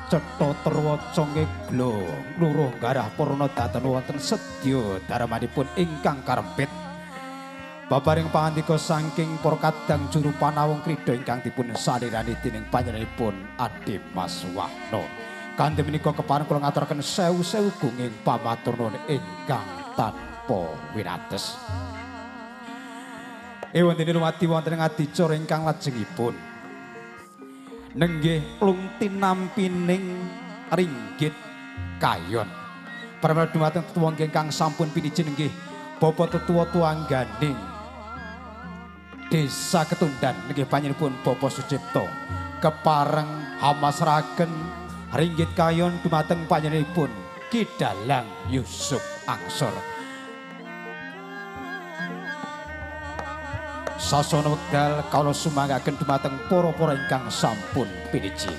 Cetha terwaca ngeglo ngluruh garah purna daten wonten sedya darmanipun ingkang karempit. Babaring pangandika saking para kadang juru panawung krida ingkang dipun salirani dening panjenenganipun Adi Mas Wahno. Kanthi menika kepareng kula ngaturaken sewu-sewu gunging pamatur nuwun ingkang tanpa winates. Ewondene lumadi wonten ing adicara ingkang lajengipun nenggih lungtinampining ringgit kayon. Pramila dumateng tetuwa ingkang sampun piniji nenggih Bapak tetuwa tuangganing Desa Ketundan nenggih panjenenganipun Bapak Sucipto kepareng hamasraken ringgit kayon dumateng panjenenganipun Ki Dalang Yusuf Angsor. Sasana wekdal kawula sumanggaken dumateng para-para ingkang sampun piniji.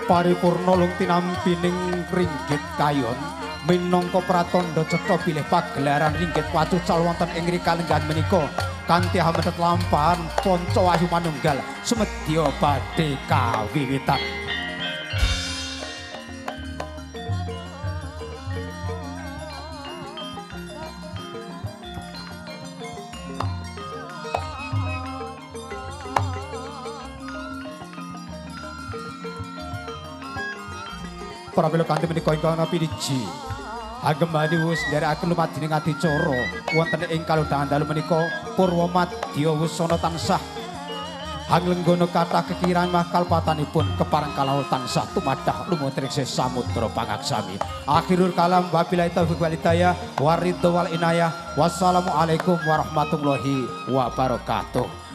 Paripurna lungtinampining ringgit kayon minangka pratandha cetha bilih pagelaran ringgit wacucal wonten ing kalenggahan menika kanthi hamedhet lampahan Panca Wahyu Manunggal sumedya badhe kawiwitan. Pramila kanthi menika ingkang piniji agemani wus nderekaken lumadining adicara wonten ing kalodhangan dalu menika purwa madya wusana tansah hanglenggana kathah kekiran makalpatanipun kepareng kalawau tansah tumadah lumuntir ing samudra pangaksami. Akhirul kalam wabillahi taufiq wal hidayah waridho wal inayah. Wassalamualaikum warahmatullahi wabarakatuh.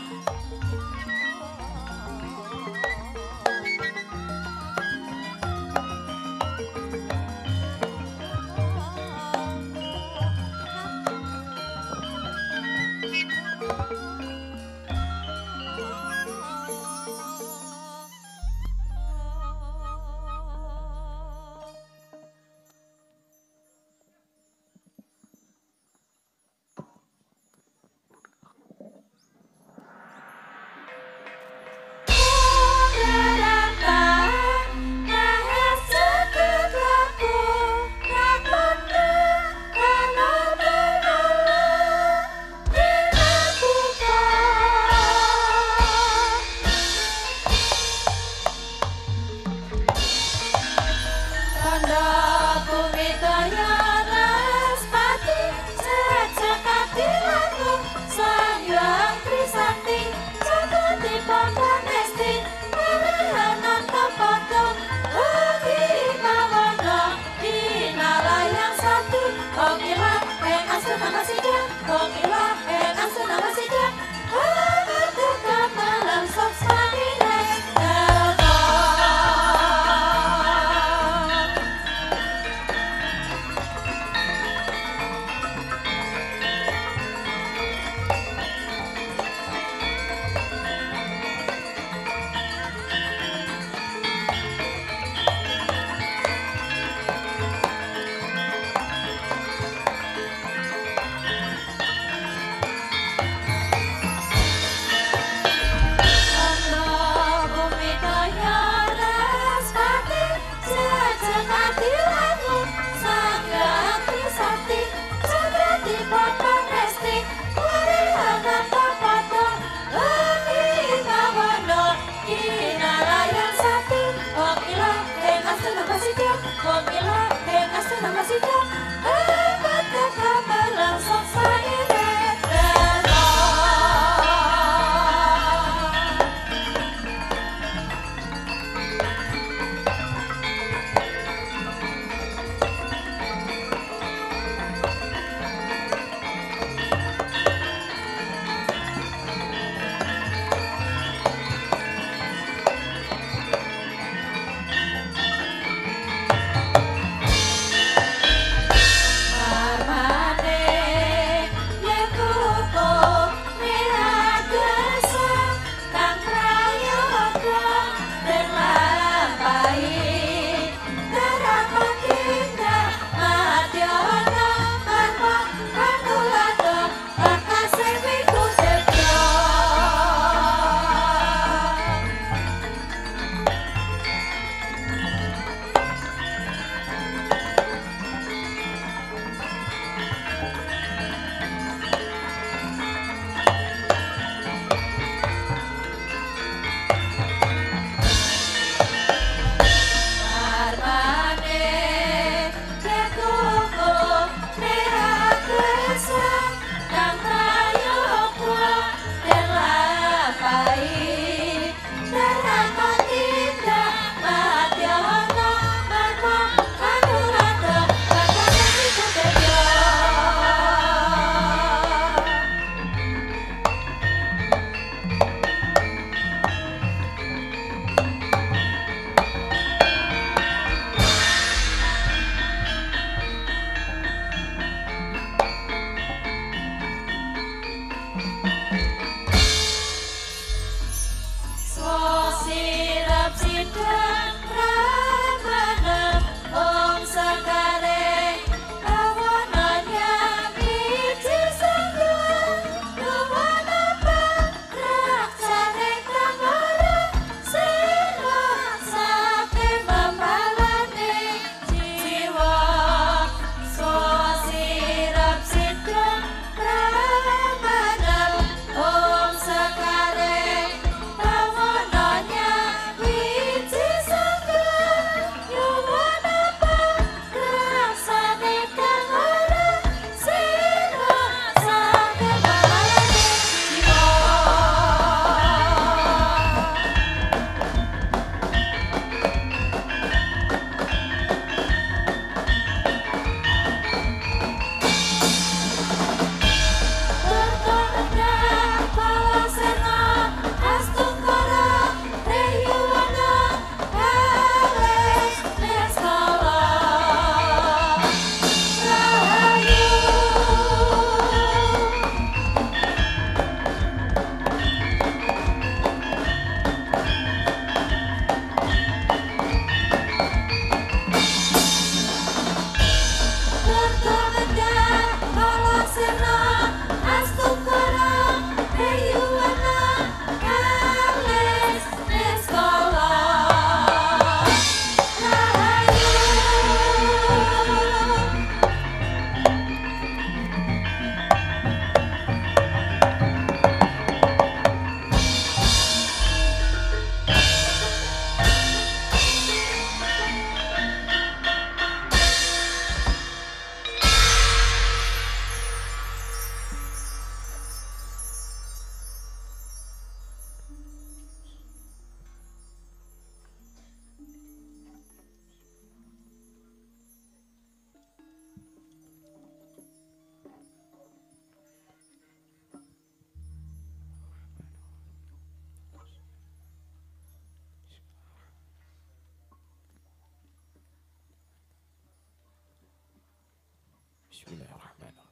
Bismillahirrahmanirrahim.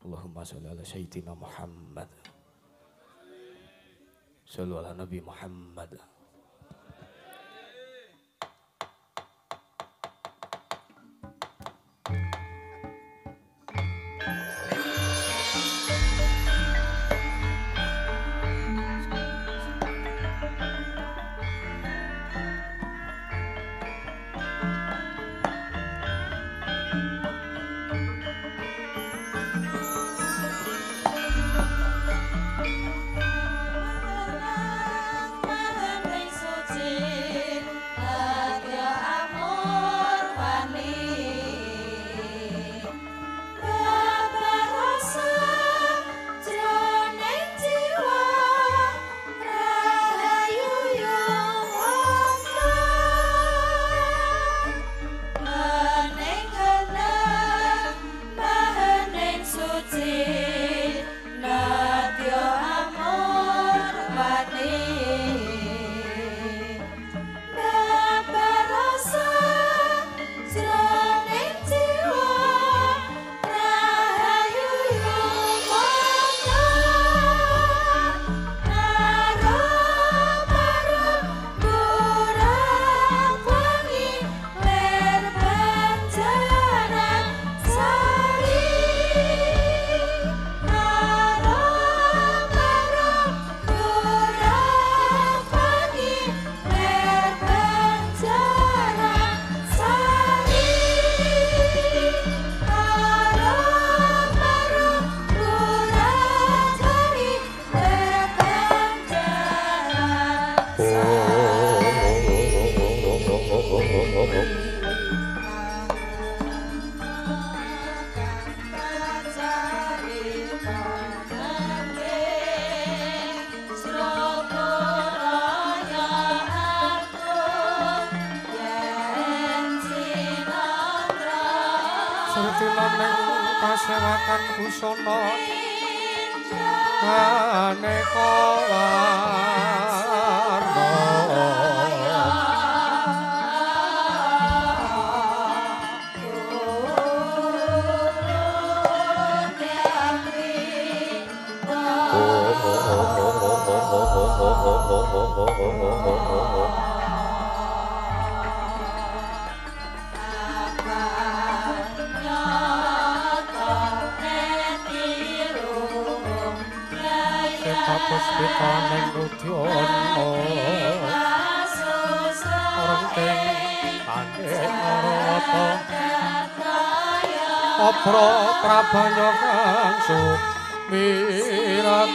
Allahumma sholli ala sayyidina Muhammad. Shallu ala Nabi Muhammad. Kasewakan busana aneka warna. Puspita ning Udyana rengking pandhe Narata Apra prabanya kang sumirat.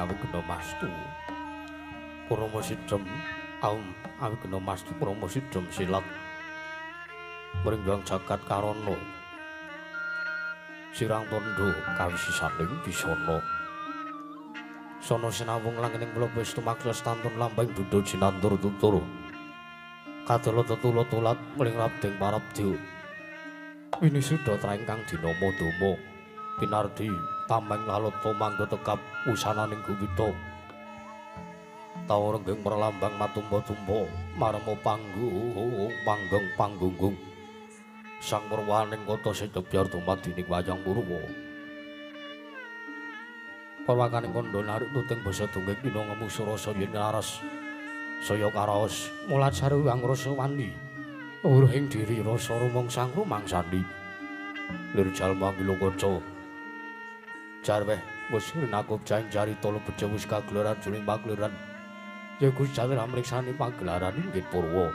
awigna mastu Purama sidhem aum awigna mastu purama sidhem silat mringgang jagat karana sirang tandha kawisisaning bisana sono sinawung langining mlebu tumaksa tantun lambang budha jinantur tutur kadala tetula tulat mling rabding parabdya winisuda traing kang dinama dama pinardi tameng lalata mangga tekap wusananing guwita tau renggeng merlambang matumpa-tumpa marema panggung panggeng panggunggung sang purwaning kota sejebyar dumadining wayang purwa perwakaning kandha narik tuting basa dongeng dina ngemu surasa yen aras saya karaos mulat saruwang rasa wani uruhing diri rasa rumangsang rumangsani lir jalma ngilokaca jarweh wis rinakup jaing carita lebeja wis kagelaran juling pagelaran ya Gusti Jatira mriksani pagelaran inggih purwa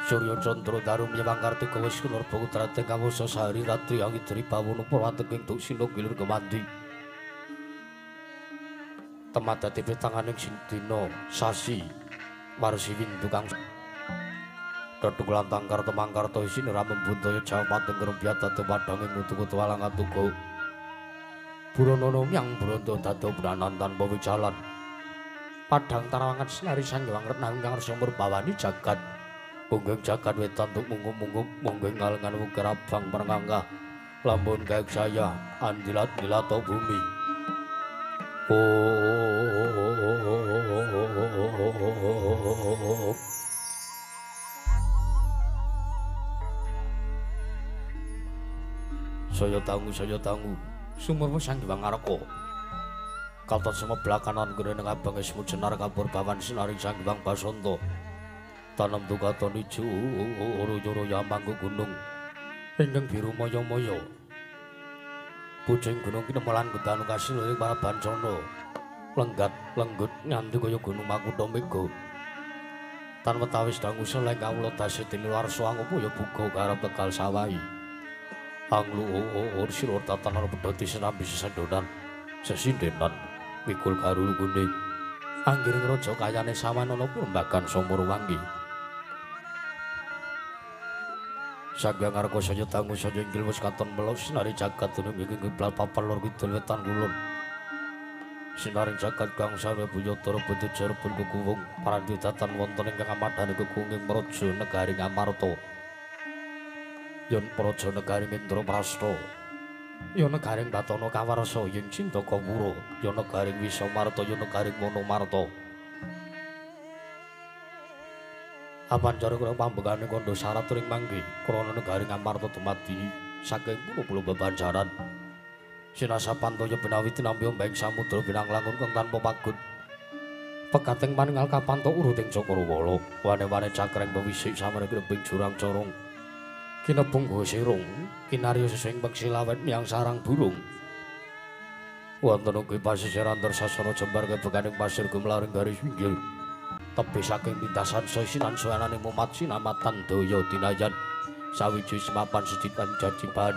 Surya Candra Daru Myewang Kartika wis kunarba kudrating kawasa sahari ratri angidri bawana purwateking duksina gilir kemandi temadati pitanganing dina sasi warsi windu kang Dodok lan tangkar temangkarta isine ra membuntaya jamateng krembyat dadi padhange ngutu-kutu alang atuga Buronono myang bronto dadi branan tanpa wijalan padhang tarawangan sinari sanghyang retnang kang rasa murbawani jagat munggeng jagat wetan tuk munggup-munggup munggeng ngalengan wukir abang perngangga lamun gaek saya andilat-dilato bumi. Oh. Saya dangu sumurmu Sang Hyang Ngarka katon semeblakanan gene abang esmu jenar kabur bawan sinari Sang Hyang Basanta tanem tukaton ijo uru-uru yamangku gunung ingkang biru maya-maya pucing gunung kinemelan gedanu kasil ing para bancana lenggat lenggut nganti kaya gunung Makutha Mega tan wetawis dangu seleng kawula dase diniwarsa angupaya buga garap tegal sawahi angluur sirur tatanan pedhoti sinambi sesendonan sesindenan mikul garulugune anggiring raja kayane sawanana purembagan sumur wangi Sang Hyang Ngarka saya dangu saya inggil wis katon melok sinari jagat dunung ing kiblat papan lor kidul wetan kulon sinaring jagat kang sawe buyatara betejar pun kukuwung paranti datan wonten ingkang amadhani kekunging praja negari Ngamarta yen praja negari Indraprasta yen negaring Batana Kawarsa yen Cintakapura yen negaring Wisamarta yen negaring Wonomarta apancara kula pambekane kandha syarat ring mangke krana negari Ngamarta dumadi saking pulo-pulo bebanjaran sinasapantaya binawi tinampi ombeng samudra binanglangun kang tanpa pagut pegating paningal kapanto uruting Cakrawala wane-wane cakreng pewisik samene grebing jurang corong kinebung gosirung kinarya sesing peksilawet miyang sarang burung wonten ugi pasisir antar sasana jembar kebekaning pasir gumlaring garis pinggir tebih saking pintasan sosinan suanane mumat sinamatan daya dinayan sawiji semapan seditan jajiban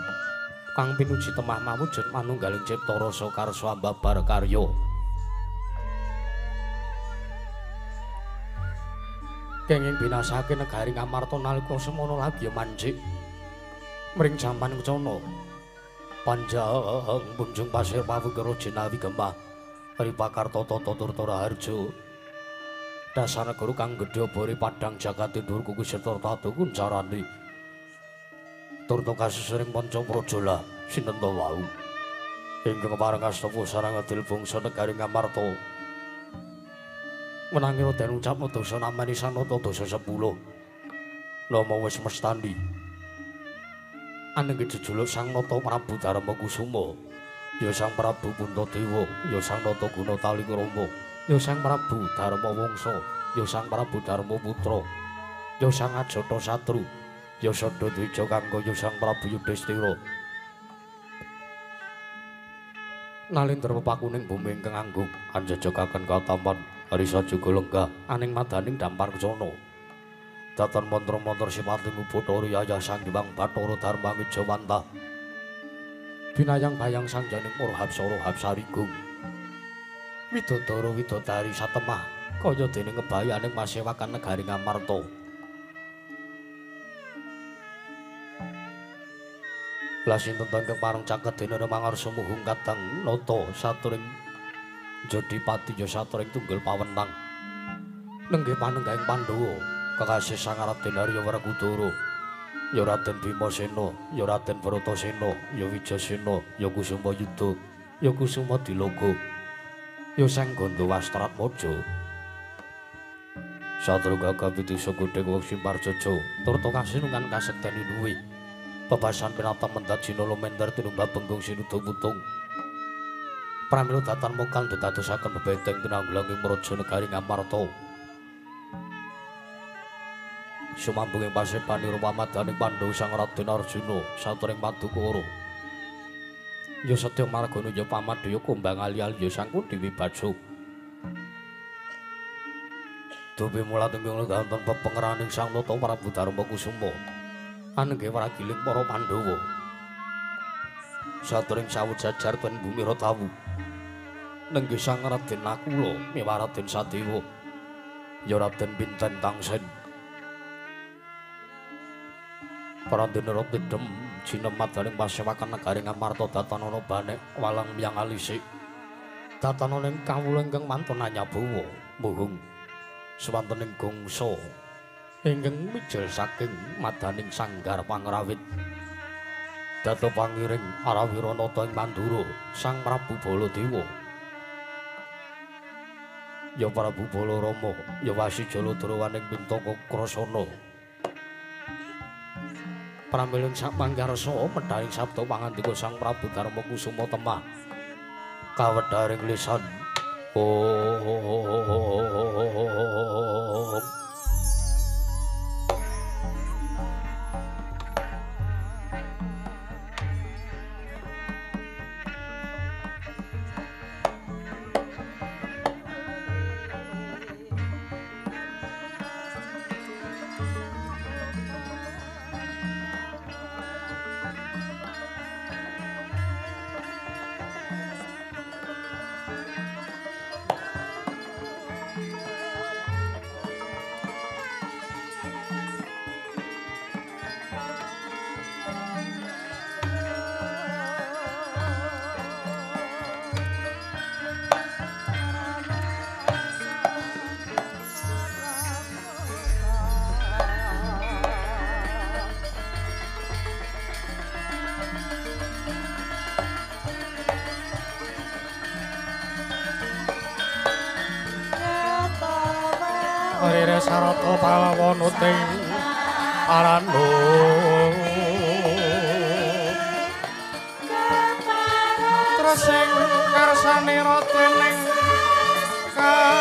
kang pinuji temah mawujud manunggaling cipta rasa karsa ambabar karya kenging binasake negari Ngamarta nalika semono lagi mancik mring jaman kencana panjang punjung pasir pawukira jinawi gemah ripakarta tata turta raharja dasar negara kang gedhe bori padhang jagat dhuwur kuku serta tatu kuncarane turta kasusuring panca praja sinten ta wau ingkang pareng asta pusarang adil bangsa negari Ngamarta menangira den ucapna dosa namani sanata dosa 10 nama wis mestani anengge jejuluk Sang Nata Prabu Darma Kusuma ya Sang Prabu Puntadewa ya Sang Nata Guna Talikrama ya Sang Prabu Darma Wangsa ya Sang Prabu Darma Putra ya Sang Ajata Satru ya Sada Dwija Kangga ya Sang Prabu Yudhistira nalindra pepakuning bumi ingkang anggung anjejekaken kataman harisa juga lenggah aning madaning dampar kencana datan mantra-mantra sipating Bathara Yayah Sang Hyang Bathara Dharma Ngejawantah Binayang bayang sangjaning para hapsara hapsarigung. Widodara widodari satemah kaya dene ngebayaning pasewakan negari Ngamarta. Lah sinten ta ingkang pareng caket dene mangarsa muhung kadang nata saturing Jodipati ya saturing tunggul pawenang. Nenggih panenggahing Pandhawa kekasih Sang Raden Arya Werkudara. Ya Raden Bimasena, ya Raden Bratasena, ya Wijasena, ya Kusuma Yuda, ya Kusuma Diloga, ya Sang Gandha Wastratmaja. Satrungga kapitisa godheng wong Simparjaja turta kasinungan kasekten inuwi. Bebasan pinata mendhat jinala mender tinumba benggung sinuda putung. Pramila datan mokal ditadosaken bebenteng tinanggulang ing praja negari Ngamarta. Sumambung ing pasepanira pamadaning Pandhawa Sang Raden Arjuna saturing Madukara. Ya Setya Margana ya Pamadya kumbang ali-ali ya Sang Kunthi Wibaja. Dupi mulat ing wonten pepengeraning Sang Nata Prabu Darma Kusuma. Anenggih wragiling para Pandhawa. Saturing sawut jajar ten bumi Ratawu. Nenggih Sang Raden Nakula miwah Raden Sadewa. Ya Raden Pinten Tangsen. Prandene tidhem jinemadaning pasewakan negari Ngamarta datanana banek walang miyang alisik. Datanana ing kawula ingkang mantun anyabawa muhung swantening gongsa ingkang mijil saking madaning sanggar pangrawit. Data pangiring Arawiranata ing Mandura Sang Prabu Baladewa. Ya Prabu Balarama, ya Wasi Jaladrawaning Pintaka Krasana. Pramila sak mangkarsa medharing sabda pangandika Sang Prabu Darma Kusuma temah kawedharing lisan. Om. Rire sarata palawana ting arano. Tresing karsane radening kanyop.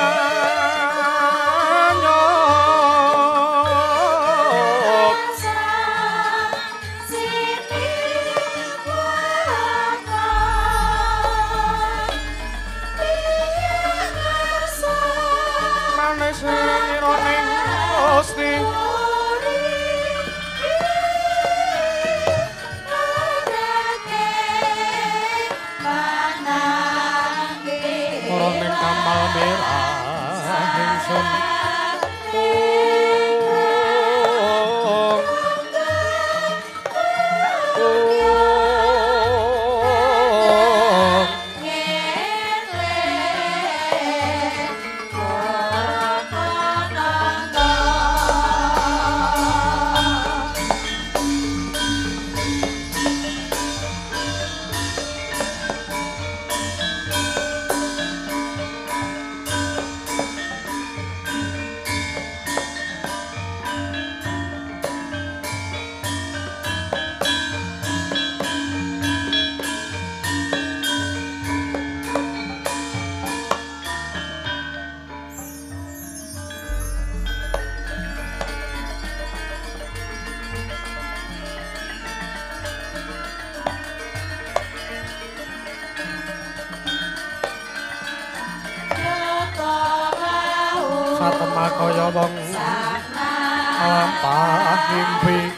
Manis iraning Gusti. Ning kamal merah ingsun. Satemah kaya wong lampah mimpi.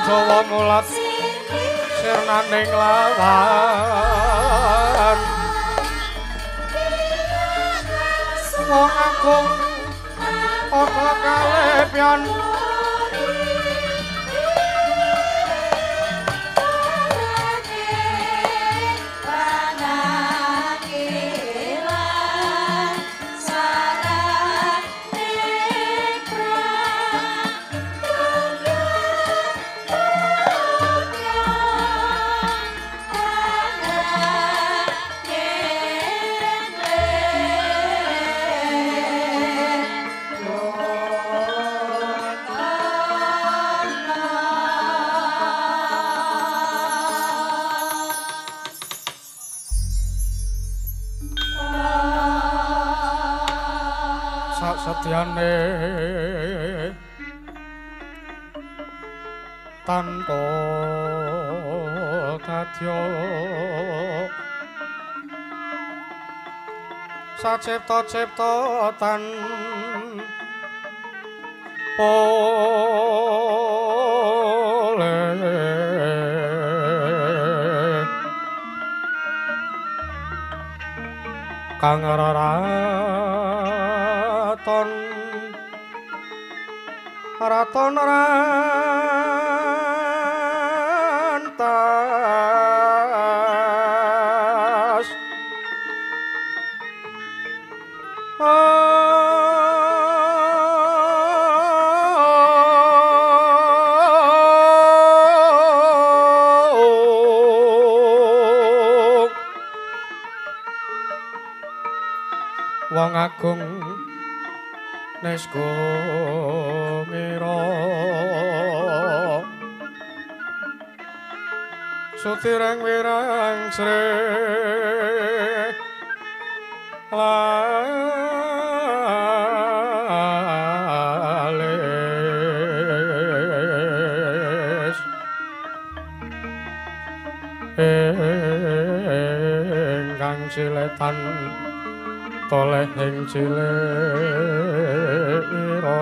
Jawa mulat sirnaning lawan. Wong agung padha kalepyan satyane tanpa kadya sacipta-cipta tanpa kang raton raton rantas wong agung nesgo mira sutireng wirang sre lalis ingkang ciletan toleh ing cilik ira.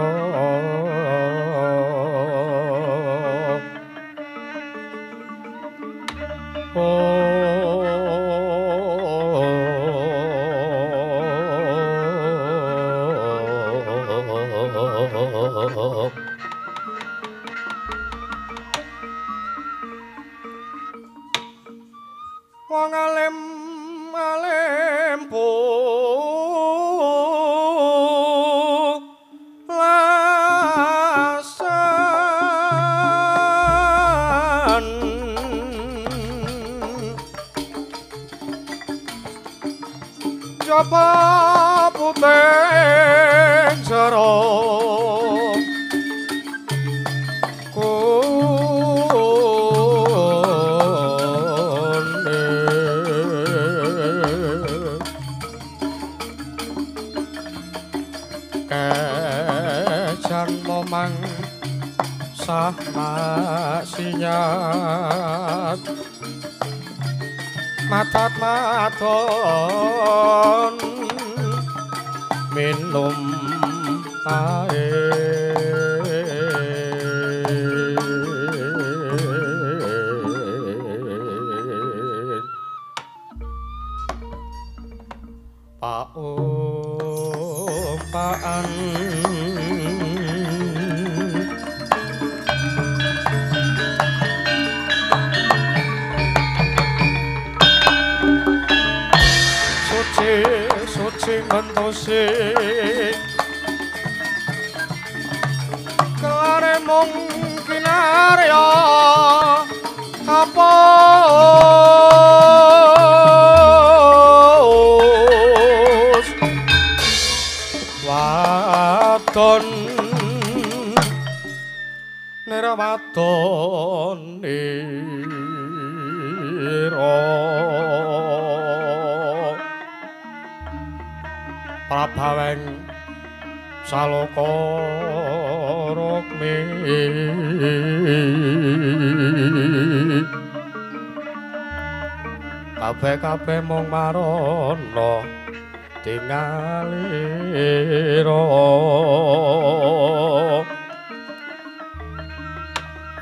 Wong alim alim pulasan jaba putih jero momang sah maksiat matat maton minum air paumpaan suci ngentosi kelare mung kinarya kapos wadon nirawadon ira prabaweng saloka rukmi kabeh-kabeh mung marana tingalira.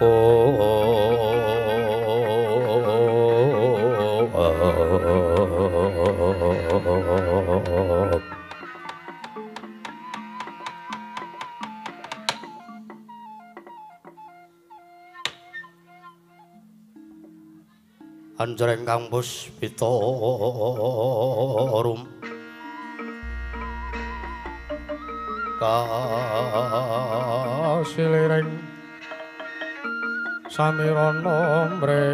Oh. Anjreng kang puspita rum kasiliring samirana mre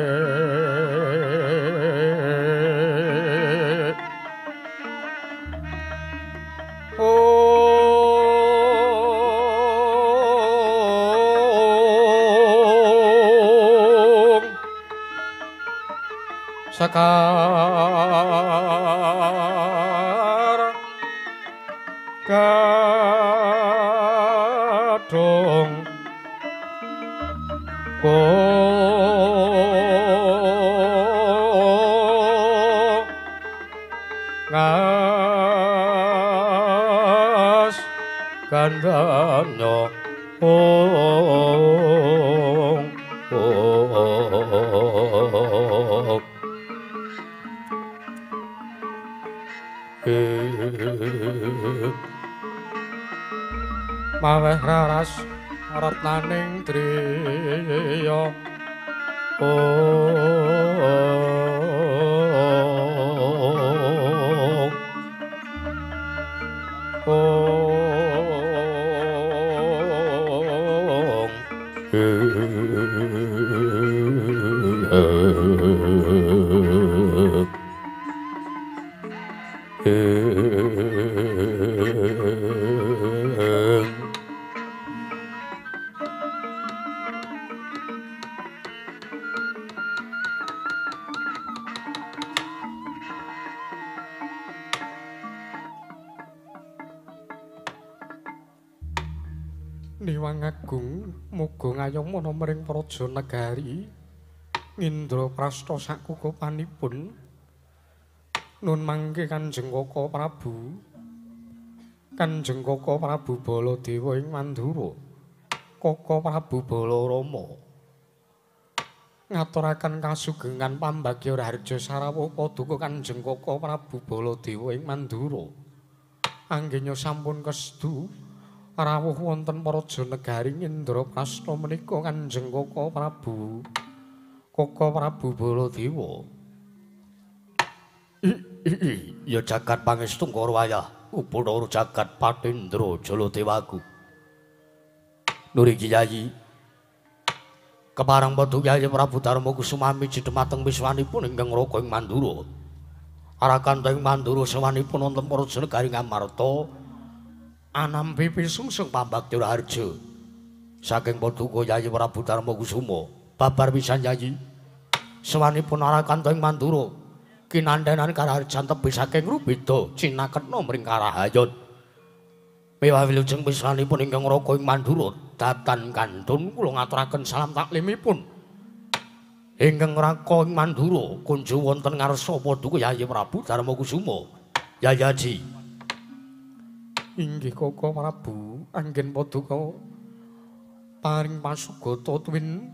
Sekar kadung ngas gandanya ong ong maweh raras retnaning driya ong ong Niwang agung muga ngayomana mring praja negari Indraprasta sakukupanipun nun mangke Kanjeng Kaka Prabu Kanjeng Kaka Prabu Baladewa ing Mandura Kaka Prabu Balarama ngaturaken kasugengan pambagya raharja sarawuh paduka Kanjeng Kaka Prabu Baladewa ing Mandura anggenya sampun kestu rawuh wonten praja negari Indraprasta menika Kanjeng Kaka Prabu Kaka Prabu Baladewa. Ya jagat pangestu Kaurwaya upana jagat Patendra Jaladewaku. Nuri Kyai kepareng padha Kyai Prabu Darma Kusuma miji dhumateng wiswanipun ingkang raka ing Mandura. Arakanta ing Mandura sawanipun wonten praja negari Ngamarta anampi pisungsung pambakti raharja saking paduka Kyai Prabu Darma Kusuma. Babar pisan Kyai sawanipun arakanta ing Mandura kinantenan karaharjan tebih saking Rubeda cinaketna mring Karahayon. Mewah wilujeng pisanipun ingkang raka ing Mandura datan kantun kula ngaturaken salam taklimipun. Ingkang raka ing Mandura kunjung wonten ngarsa paduka Yayi Prabu Darma Kusuma. Yayi Haji. Inggih Kaka Prabu, anggen paduka paring pasugata tuwin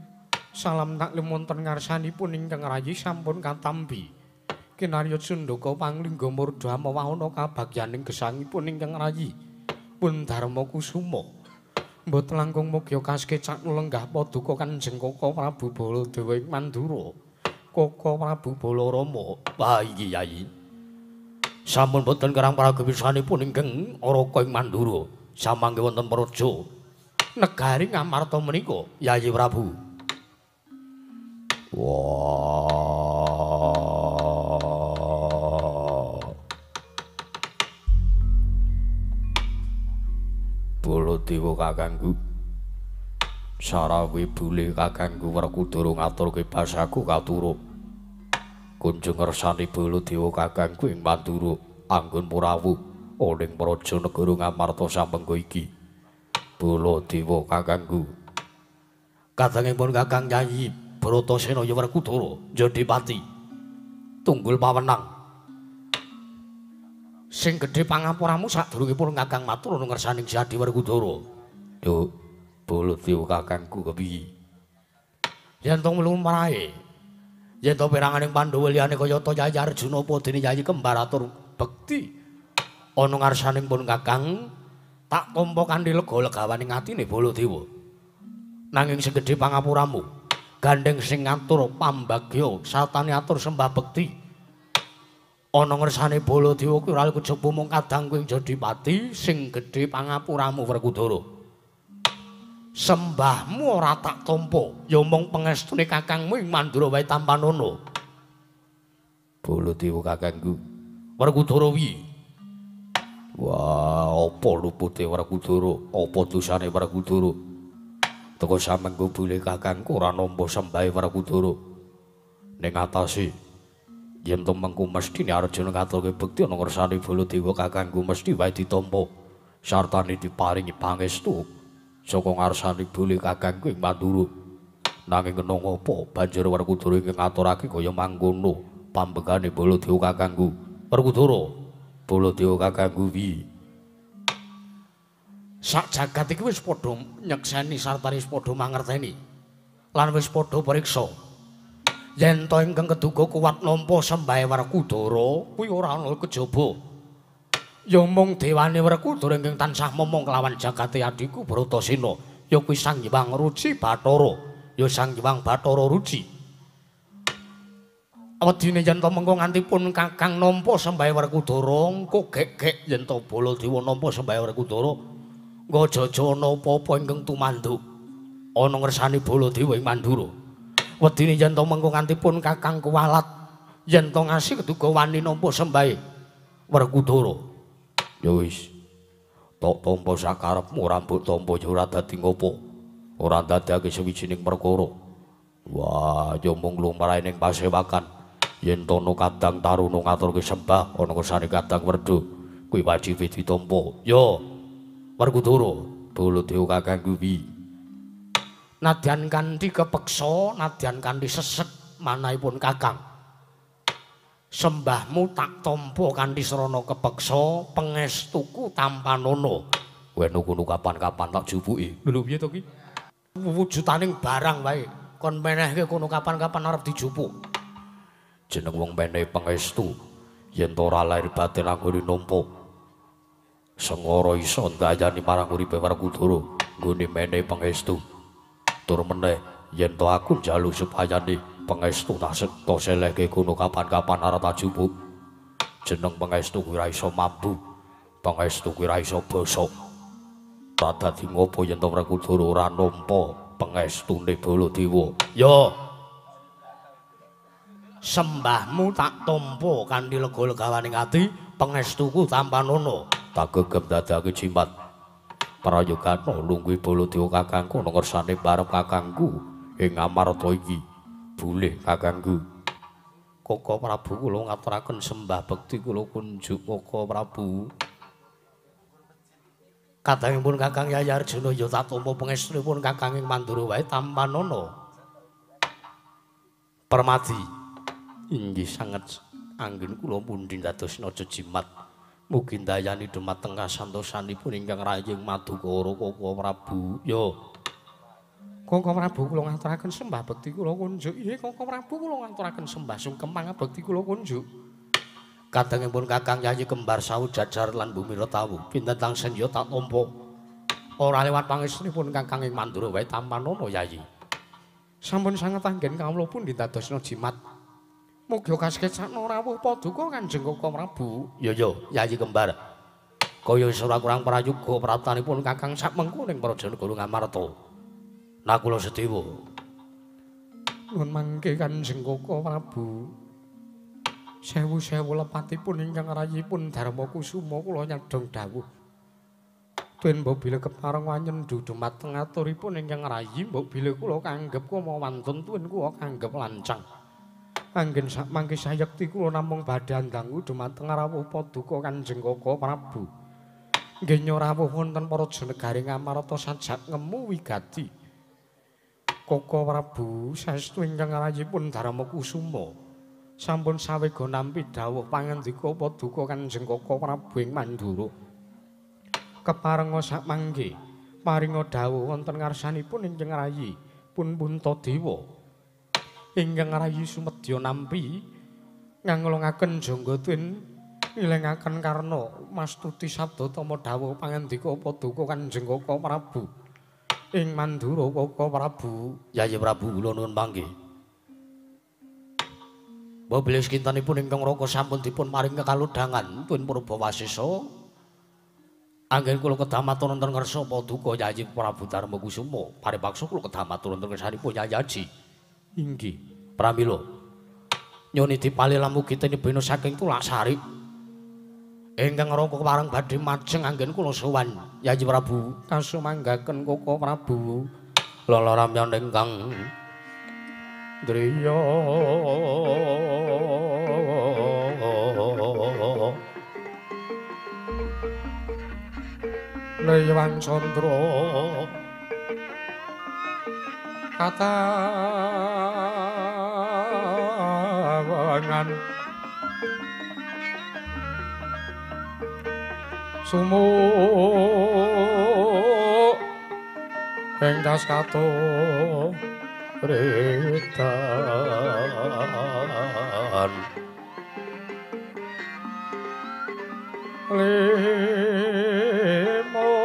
salam taklim wonten ngarsanipun ingkang rayi sampun katampi. Kinarya Cundaka panglingga murda amawahana kabagyaning gesangipun ingkang rayi pun Darma Kusuma. Mboten langkung mugia kasekecak lenggah paduka Kanjeng Kaka Prabu Baladewa ing Mandura. Kaka Prabu Balarama. Wah iki Yayi. Sampun boten kerang praga pisanipun ingkang raka ing Mandura. Samangke wonten praja negari Ngamarta menika Yayi Prabu. Wah. Baladewa kakangku sarawe bule kakangku Werkudara ngaturke basaku katuruk kunjung ngersani Baladewa kakangku ing Mandura anggon purawuh ning praja negara Ngamarta sampengga iki. Baladewa kakangku kadangipun Kakang Yayi Bratasena ya Werkudara Jodipati tunggul pawenang sing gedhe pangapuramu sadurungipun Kakang matur nuwun ngersaning Adi Werkudara. Yo Baladewa kakangku kepiye? Yen to lumrahe. Yen to peranganing Pandhawa liyane kayata Yayi Arjuna apa dene Yayi Kembar atur bekti ana ngarsaning pun Kakang tak tampa kanthi lega legawaning atine Baladewa. Nanging sing gedhe pangapuramu Gandeng sing ngatur pambagya sartane atur sembah bekti. Ana ngersane Baladewa kuwi ora kejaba mung kadangku ing Jodipati sing gedhe pangapuramu Werkudara. Sembahmu ora tak tampa, ya mung pangestune kakangmu ing Mandura wae tampanana. Baladewa kakangku. Werkudara piye? Wah, apa lupute Werkudara? Apa dosane Werkudara? Teko samengko bule kakangku ora nampa sembahe Werkudara. Ning atase yen to mengko mesthine Arjuna ngaturke bekti ana ngersane Baladewa kakangku mesthi wae ditampa sartane diparingi pangestu saka ngarsane bule kakangku ing Mandura. Nanging kena ngapa banjur Werkudara ingkang ngaturake kaya mangkono pambekane Baladewa kakangku. Werkudara, Baladewa kakangku piye? Sak jagat iki wis padha nyekseni sartane wis padha mangerteni lan wis padha priksa. Yen to ingkang keduga kuwat nampa sembahe Werkudara kuwi ora ana kejaba. Ya mung dewane Werkudara ingkang tansah momong kelawan jagate adhiku Bratasena, ya kuwi Sang Hyang Ruci Bathara, ya Sang Hyang Bathara Ruci. Wedine yen to mengko nganti pun kakang nampa sembahe Werkudara, engko gek-gek yen to Baladewa nampa sembahe Werkudara, nggo aja ana apa-apa ingkang tumanduk ana ngersane Baladewa ing Mandura. Wedine yen to mengko nganti pun kakang kuwalat yen to ngasih keduga wani nampa sembahe Werkudara. Ya wis, tok tampa sakarepmu ora mbok tampa ya ora dadi ngopo, ora ndadekake sawijining perkara. Wah, ya mung lumrahe ning pasewakan yen to ana kadang taruna ngaturke sembah ana ngersane kadang Werda kuwi wajib ditampa. Ya Werkudara, Baladewa kakangku piye? Nadyan kanthi kepeksa, nadyan kanthi sesek manahipun kakang. Sembahmu tak tampa kanthi srana kepeksa, pangestuku tampanana. Weno kono kapan-kapan tak jupuki. Lho piye to ki? Wujutaning barang wae, kon menehke kono kapan-kapan arep dijupuk. Jeneng wong menehi pangestu yen to ora lahir batin anggone nampa. Sengara iso ndayani marang uripe Werkudara nggone menehi pangestu. Tur meneh yen to aku njaluk supayane pangestu tak sekta selehke kono kapan-kapan arep tak jupuk. Jeneng pangestu kuwi ora iso mambu, pangestu kuwi ora iso bosok. Tak dadi ngopo yen to Werkudara ora nampa pangestune Baladewa. Ya, sembahmu tak tampa kanthi lega-legawaning ati, pangestuku tampanana. Tak gegem dadake jimat. Prayogana lungguhe Baladewa kakangku ana ngersane barep kakangku ing Amarta iki. Bulih kakangku. Koko Prabu kula ngaturaken sembah bekti kula kunjuk Koko Prabu. Kadangipun Kakang Yayi Arjuna ya tak tampa pangestunipun Kakang ing Mandura wae tampanana. Permadi inggih sanget anggen kula pundi dados naja jimat. Mugi ndayani dumateng kasantosanipun ingkang raying Madukara Koko Prabu. Ya. Koko Prabu kula ngaturaken sembah bekti kula kunjuk. Inggih Koko Prabu kula ngaturaken sembah sungkem pangabekti kula kunjuk. Kadangipun Kakang Yayi kembar sawu jajar lan bumi retawu pinten tangsen ya tak tampa. Ora lewat pangestunipun Kakang ing Mandura wae tampanana Yayi. Sampun sanget anggen kawula pundi dadosna jimat. Mugi kaseketsakna rawuh paduka Kanjeng Koko Prabu. Ya ya, Yayi kembar. Kaya wis ora kurang prayoga pratanipun Kakang sakmengko ning Praja Negara Ngamarta. Nakula Sedewa. Nuwun mangke Kanjeng Koko Prabu. Sewu-sewu lepatipun ingkang rayipun Darma Kusuma kula nyadhong dawuh. Tuwin mbok bilih kepareng wanyendu dumateng aturipun ingkang rayi, mbok bilih kula kanggep kama wantun tuwin kula kanggep lancang. Anggen sakmangke sayekti kula namung badhe ndangu dumateng rawuh paduka Kanjeng Koko Prabu. Nggih rawuh wonten Praja Negari Ngamarta sajak ngemu wigati. Koko Prabu saestu ingkang rayipun Darma Kusuma sampun sawega nampi dawuh pangandika paduka Kanjeng Koko Prabu ing Mandura. Keparenga sakmangke paringa dawuh wonten ngarsanipun ingkang rayi pun Puntadewa. Ingkang rayi sumedya nampi nganglungaken jangga tuwin ilengaken karna mastuti sabda tama dawuh pangandika paduka Kanjeng Koko Prabu. ing Mandura Koko Prabu. Yayi Prabu kula nuwun panggih. Mbok bilih sekintenipun ingkang Raka sampun dipun paring kekalodhangan tuwin Purbawasesa. Anggen kula kedah matur wonten ngarsa paduka Yayi Prabu Darmakusuma. Paripaksa kula kedah matur wonten ngarsanipun Yayi Aji. Inggih. Pramila nyoni dipalilam ugi tinebina saking Tulaksari. Ingkang Raka kepareng badhe majeng anggen kula sowan Yayi Prabu. Kasumanggaken Koko Prabu. Lalaramyan ingkang driya lewang candra katawangan sumuk ing das kato retan limo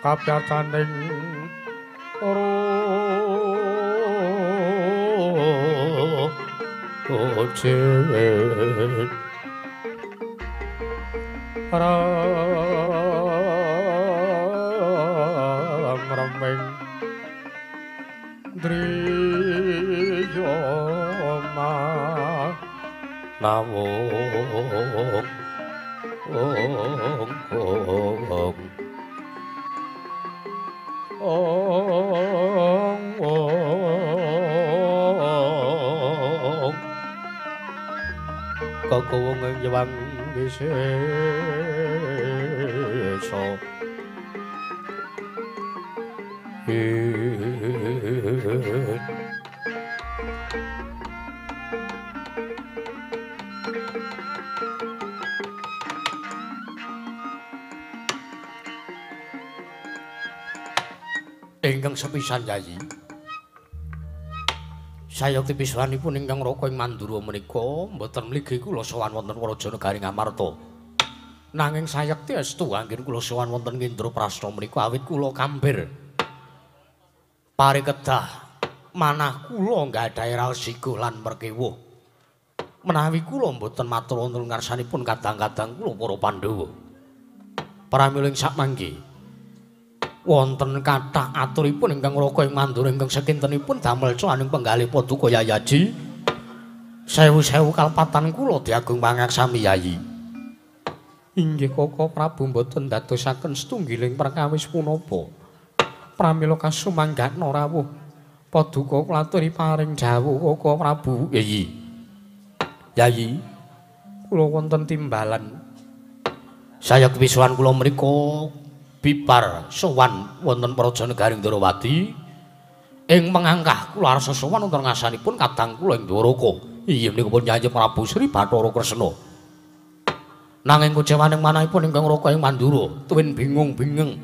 kapyataning ro ramremeng driya nawung ong ong ong ong kakawung ing Yewang wisesa ingkang sepisan Yayi. Sayekti piswanipun ingkang Raka ing Mandura menika mboten mligi kula sowan wonten Praja Negari Ngamarta. Nanging sayekti estu anggen kula sowan wonten Indraprasta menika awit kula kambir parikedah manah kula nggadahi raos sigo lan merkewuh. Menawi kula mboten matur wonten ngarsanipun kadang-kadang kula para Pandhawa. Pramila ing sakmangke wonten kathah aturipun ingkang Raka ing Mandura ingkang sakintenipun damel cuaning penggalih paduka Yayi Aji. Sewu-sewu kalpatan kula diagung pangaksami Yayi. Inggih Koko Prabu mboten dadosaken setunggiling perkawis punapa. Pramila kasumanggakna rawuh paduka kula aturi paring dawuh Koko Prabu. Yayi. Yayi, kula wonten timbalan. Sayekti pisuwan kula menika bibar sowan wonten Praja Negari Ndrawati ing mengangkah kula arsa sowan wonten ngasanipun kadang kula ing Dwaraka. Inggih menika pun Yayi Prabu Sri Bathara Kresna. Nanging kucewaning manahipun ingkang Raka ing Mandura tuwin bingung-bingung.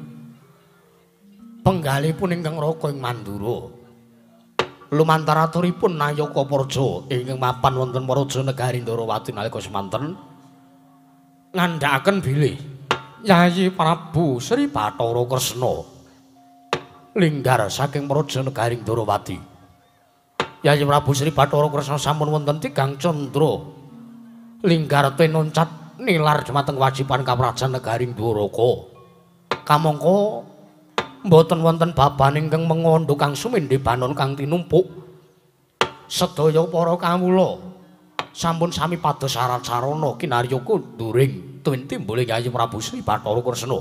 Penggalihipun ingkang Raka ing Mandura lumantar aturipun Nayaka Praja ingkang mapan wonten Praja Negari Ndrawati nalika semanten ngandhakaken bilih Yayi Prabu Sri Bathara Kresna linggar saking Praja Negari Ndrawati. Yayi Prabu Sri Bathara Kresna sampun wonten tigang candra linggar tinuncat nilar dumateng kewajiban kaprajan negari Dwaraka. Kamangka mboten wonten baban ingkang mengondo kang sumindhe banon kang tinumpuk. Sedaya para kawula sampun sami pados syarat sarana kinarya kunduring tuwin timbule Yayi Prabu Sri Bathara Kresna.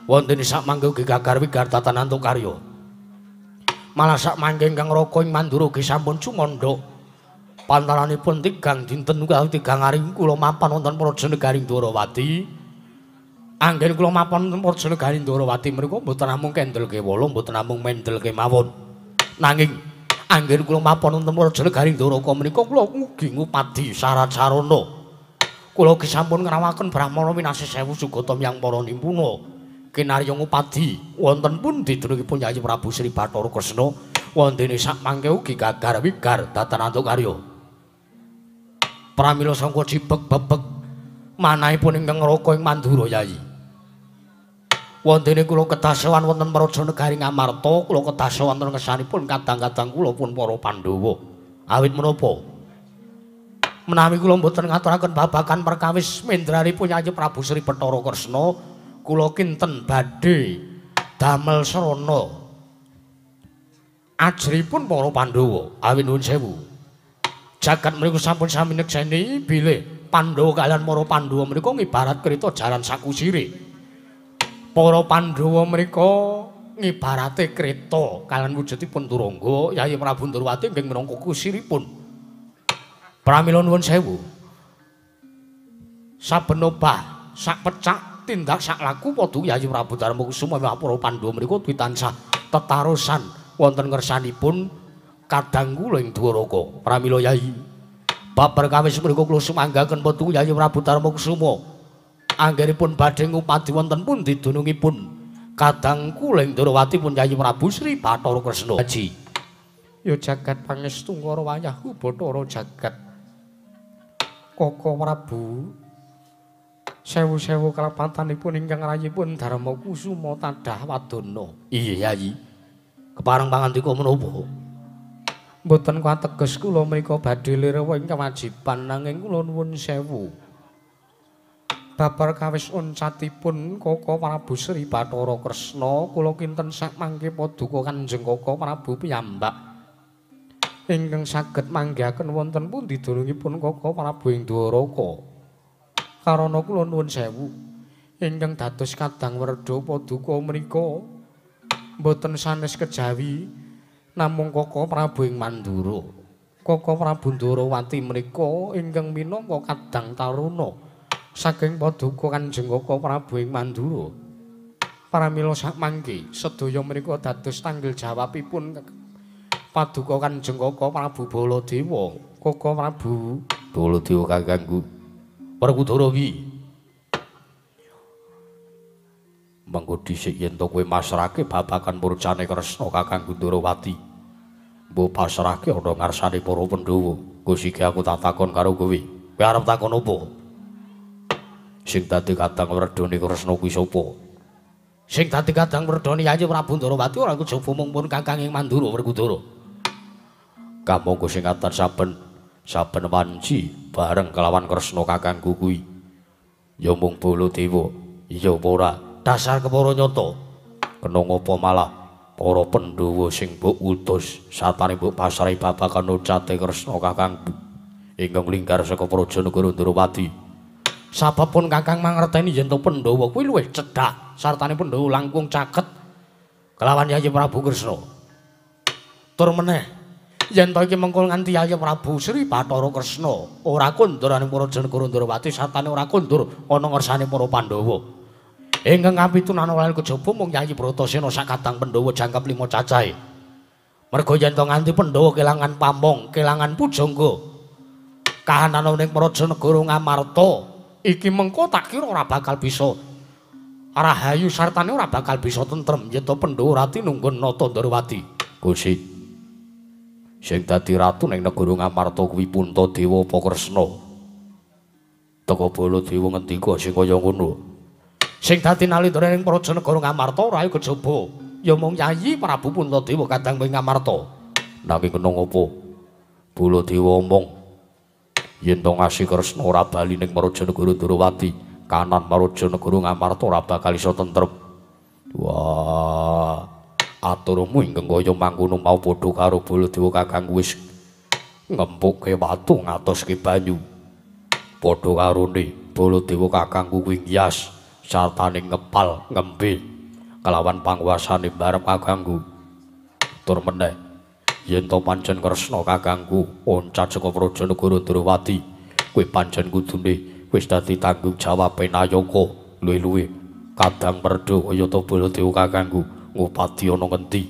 Wonten sak mangke ugi gagar wigar tatanan karya. Malah sak mangke ingkang Raka ing Mandura ugi sampun sumandha. Pantaranipun tigang dinten utawi tigang ari kula mapan wonten Praja Negari Ndrawati. Anggen kula mapan wonten Praja Negari Ndrawati menika mboten namung kendel kewala, mboten namung mendel kemawon. Nanging anggen kula mapan wonten Praja Negari Dwaraka menika kula ugi ngupadi syarat sarana. Kula ugi sampun ngrawaken Brahmana winasih sewu sugata miyang para nimpuna. Kinarya ngupadi wonten pundi dunungipun Yayi Prabu Sri Bathara Kresna wondene sak mangke ugi gagar wigar datan antuk karya. Pramila sangka cibek bebek manahipun ingkang Raka ing Mandura Yayi. Wontene kula kedasowan wonten Praja Negari Ngamarta, kula kedasowan wonten ngersanipun kadang-kadang kula pun para Pandhawa. Awit menapa? Menawi kula mboten ngaturaken babagan perkawis mendranipun Yayi Prabu Sri Bathara Kresna, kula kinten badhe damel srana ajripun para Pandhawa. Awit nuwun sewu. Jagat mriku sampun sami nekseni bilih Pandhawa kaliyan para Pandhawa menika ngibarat kreta jaran sakusire. Para Pandhawa menika ngibarate kreta kaliyan wujudipun Turangga, Yayi Prabu Ndorowati nggih minangka kusiripun. Pramila nuwun sewu. Saben obah, sak pecak, tindak sak laku padha Yayi Prabu Darmakusuma para Pandhawa menika dwi tansah tetarosan wonten ngersanipun kadang kula ing Dwaraka. Pramila Yayi, bab perkawis menika kula sumanggaken padha Yayi Prabu Darmakusuma. Anggenipun badhe ngupadi wonten pundi dunungipun kadang kula ing Ndorowati pun Yayi Prabu Sri Bathara Kresna. Haji. Ya jagat pangestu ngara wayahku Bathara jagat. Koko Prabu sewu-sewu kalepatanipun ingkang rayipun Darmakusuma tadah wadana. Iya Yayi. Kepareng pangandika menapa? Mboten kateges kula menika badhe lirewa ing kewajiban nanging kula nuwun sewu. Babar kawis oncatipun Koko Prabu Sri Bathara Kresna kula kinten sak mangke paduka Kanjeng Koko Prabu piyambak ingkang saged manggihaken wonten pundi dunungipun Koko Prabu ing Dwaraka. Karana kula nuwun sewu ingkang dados kadang werda paduka menika mboten sanes kejawi namung Koko Prabu ing Mandura. Koko Prabu Ndorowati menika ingkang minangka kadang taruna saking paduka Kanjeng Koko Prabu ing Mandura. Pramila sakmangke sedaya menika dados tanggel jawabipun paduka Kanjeng Koko Prabu Baladewa. Koko Prabu Baladewa kakangku Werkudara wi. Mengko dhisik yen to kowe masrahke babagan murcane Kresna kakangku Ndorowati. Mbok pasrahke ana ngarsane para Pandhawa. Gusti aku tak takon karo kowe. Kowe arep takon apa? Sing dadi kadang werdane Kresna kuwi sapa? Sing dadi kadang werdane Yayi Prabu Ndorowati ora kejaba mung pun kakang ing Mandura Werkudara. Kamangka sing atan saben saben wanci bareng kelawan Kresna kakangku kuwi ya mung Baladewa. Iya apa ora? Dasar kepara nyata. Kena ngapa malah para Pandhawa sing mbok utus satane mbok pasrahi babagan ucate Kresna kakangku ingkang linggar saka Praja Negara Ndorowati. Sabab pun kakang mangerteni yen to Pandhawa kuwi luwih cedhak sartane Pandhawa langkung caket kelawan Yayi Prabu Kresna. Tur meneh yen to iki mengko nganti Yayi Prabu Sri Bathara Kresna ora kondur ning Praja Negara Ndorowati sartane ora kondur ana ngersane para Pandhawa. Ingkang kapitunan ora kejaba mung Yayi Bratasena sakadang Pandhawa jangkep 5 cacahe. Merga yen to nganti Pandhawa kelangan pamong, kelangan pujangga, kahanan ning Praja Negara Ngamarta iki mengko tak kira ora bakal bisa rahayu sartane ora bakal bisa tentrem yen to Pandhawa ora tinunggun nata Ndorowati. Gusti, sing dadi ratu ning negara Ngamarta kuwi Puntadewa apa Kresna? Teka Baladewa ngendika sing kaya ngono. Sing dadi nalindra ning Praja Negara Ngamarta ora kejaba ya mung Yayi Prabu Puntadewa kadang ing Ngamarta. Nanging kena ngopo? Baladewa omong yen to ngasih Kresna ora bali ning Praja Negara Ndorowati, kanan Praja Negara Ngamarta ora bakal iso tentrem. Wah, aturmu ingkang kaya mangkono mau padha karo Baladewa kakangku wis ngempuke watu ngatoske banyu. Padha karone Baladewa kakangku kuwi ngiyas sartane ngepal ngembe kelawan panguasane barep kakangku. Tur meneh yen to pancen Kresna kakangku oncat saka Praja Negara Ndorowati kuwi pancen kudune wis dadi tanggung jawabe nayaka luwih-luwih kadang werda kaya to Baladewa kakangku ngupadi ana ngendi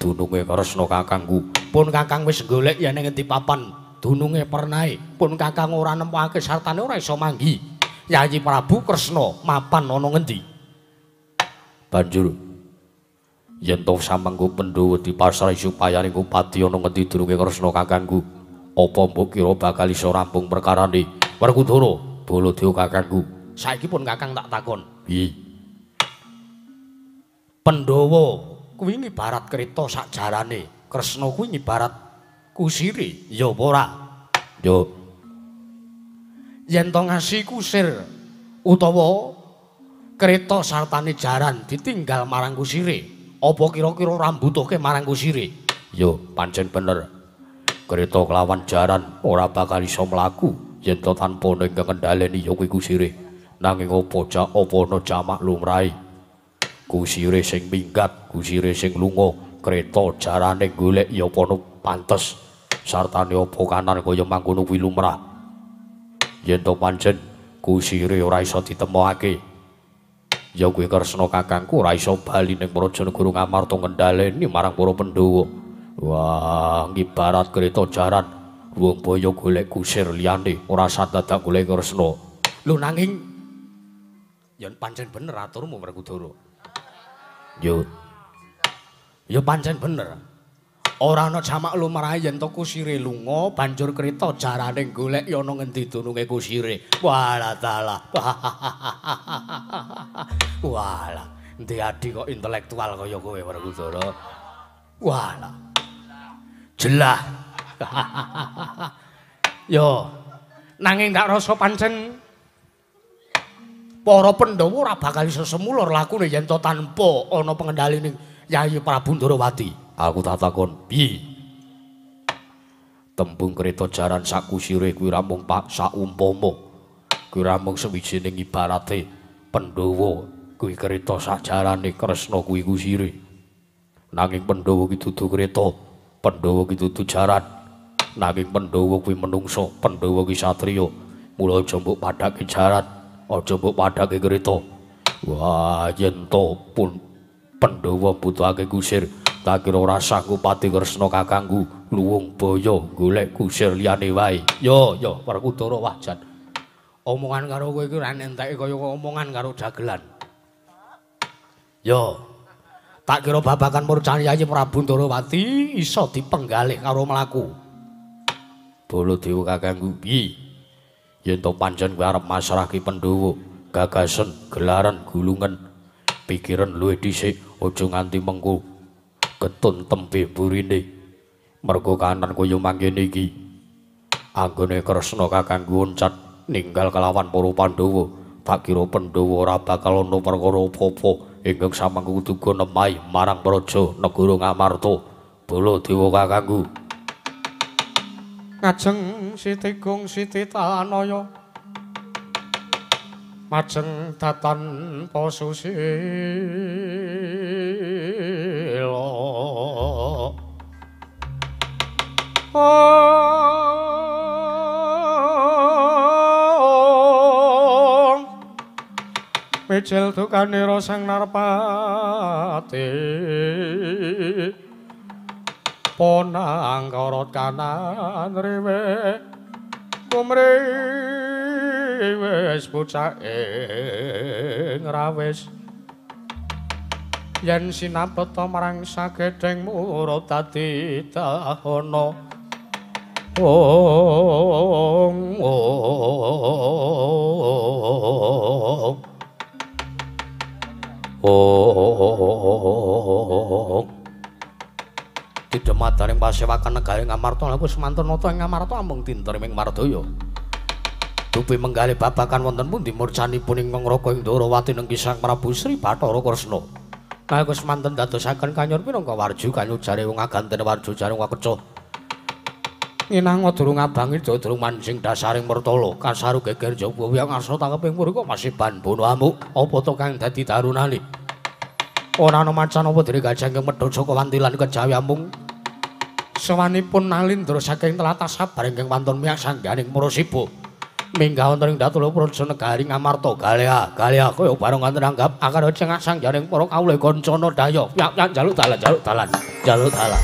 dununge Kresna kakangku. Pun kakang wis golek yen ning ngendi papan dununge pernahe, pun kakang ora nemokake sartane ora iso manggi Yayi Prabu Kresna mapan ana ngendi. Banjur yen to samengko Pandhawa dipasrahi supaya ngupadi ana ngendi dununge Kresna kakangku, apa mbok kira bakal iso rampung perkarane? Werkudara, Baladewa kakangku. Saiki pun kakang tak takon. Piye? Pandhawa kuwi ngibarat kreta sak jarane, Kresna kuwi ngibarat kusire, ya apa ora? Yo. Yen to ngasi kusir utawa kreta sartane jaran ditinggal marang kusire, apa kira-kira ora mbutuhke marang kusire? Yo, pancen bener. Kreta kelawan jaran ora bakal iso mlaku yen to tanpa ana ingkang ngendhaleni ya kuwi kusire. Nanging apa apa ana jamak lumrahe? Kusire sing minggat, kusire sing lunga, kreta jarane golek ya apa pantes sartane apa kanan kaya mangkono kuwi lumrah. Yen to pancen kusire ora iso ditemokake, ya kuwi Kresna kakangku ora iso bali ning Praja Negara Ngamarta ngendhaleni marang para Pandhawa. Wah, ngibarat kreta jaran wong boyo golek kusir liyane ora sadadak golek Kresna. Lho nanging yen pancen bener aturmu Werkudara. Yo. Ya pancen bener. Ora ana jamak lumrahe yen to kusire lunga banjur kreta jarane golek ya ana ngendi dununge kusire. Walah dalah. Walah, endi adi kok intelektual kaya kowe Werkudara. Walah. Jelah. Yo. Nanging tak rasa pancen para Pandhawa ora bakal iso semulur lakune yen to tanpa ana pengendhaline Yayi Prabu Ndorowati. Aku tak takon, piye? Tembung kreta jaran sakusire kuwi ramung pak saumpama. Kuwi ramung sawijining ibarate Pandhawa kuwi kreta sajarane, Kresna kuwi kusire. Nanging Pandhawa ki dudu kreta, Pandhawa ki dudu jaran. Nanging Pandhawa kuwi menungsa, Pandhawa ki satriya. Mula aja mbok padhake jaran, aja mbok padhake kreta. Wah, yen to pun Pandhawa mbutuhake kusir, tak kira ora sanggup pati Kresna kakangku luwung baya golek kusir liyane wae. Yo yo Werkudara, wah jan. Omongan karo kowe iki ora enteke kaya omongan karo dagelan. Yo. Tak kira babagan murcane Yayi Prabu Ndorowati iso dipenggalih karo mlaku. Baladewa kakangku, piye? Yen to pancen kowe arep masrahke Pandhawa, gagasen, gelaran, gulungan, pikiran luwih dhisik, aja nganti mengko getun tembe burine. Mergo kanan kaya mangkene iki. Anggone Kresna kakangku oncat ninggal kelawan para Pandhawa, tak kira Pandhawa ora bakal ana perkara apa-apa ingkang samangku duga nemahi marang praja negara Ngamarta. Baladewa kakangku. Ngajeng Siti Gung Siti Tanaya majeng datan posusila. Mijil dukanira sang narpati ponang karot kanan riwe kumriwis bocah ing rawis yen sinapeta marang sagedheng murut dadi dahana. Ong ong ong. Didemadaning pasewakan negari Ngamarta laku semanten nata ing Ngamarta amung dinter ing Mardaya. Dupi menggalih babagan wonten pundi murcanipun ingkang Raka ing Ndorowati nengki Sang Prabu Sri Bathara Kresna. Nalika semanten dadosaken kanyor pinangka warju kanyujare wong aganten warju jare wong kecoh. Nginang durung abangi durung manjing dasaring mertala kasaru geger jaba wiyang arsa tangkeping mriko masih ban bono amuk apa to kang dadi darunane. Ora ana macan apa dene gajah ingkang medhot saka wantilan kejawi amung sawanipun nalindra saking tlatah sabar ingkang wonten miyang sangganing Murasiba. Minggah wonten ing Datula Praja Negari Ngamarta galea galea kaya bareng wonten anggap akar cengak sangganing para kawula kancana daya yak yak jaluk dalan jaluk dalan jaluk dalan.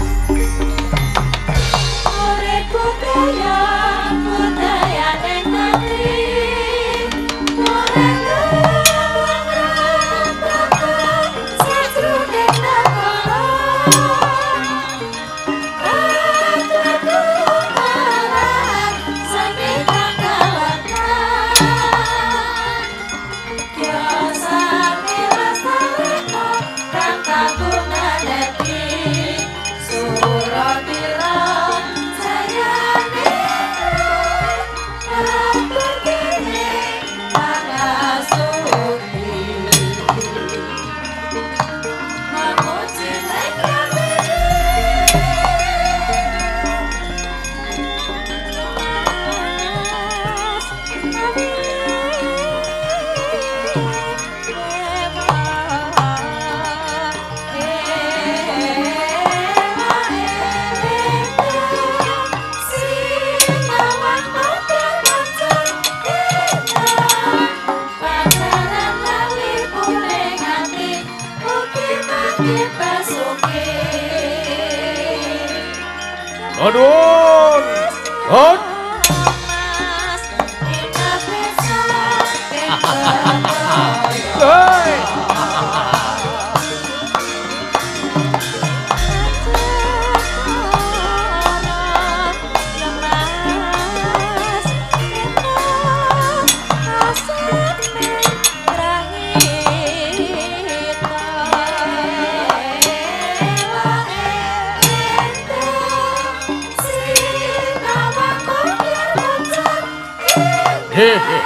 Kang Nuwun. Hot. Hei. Hehe.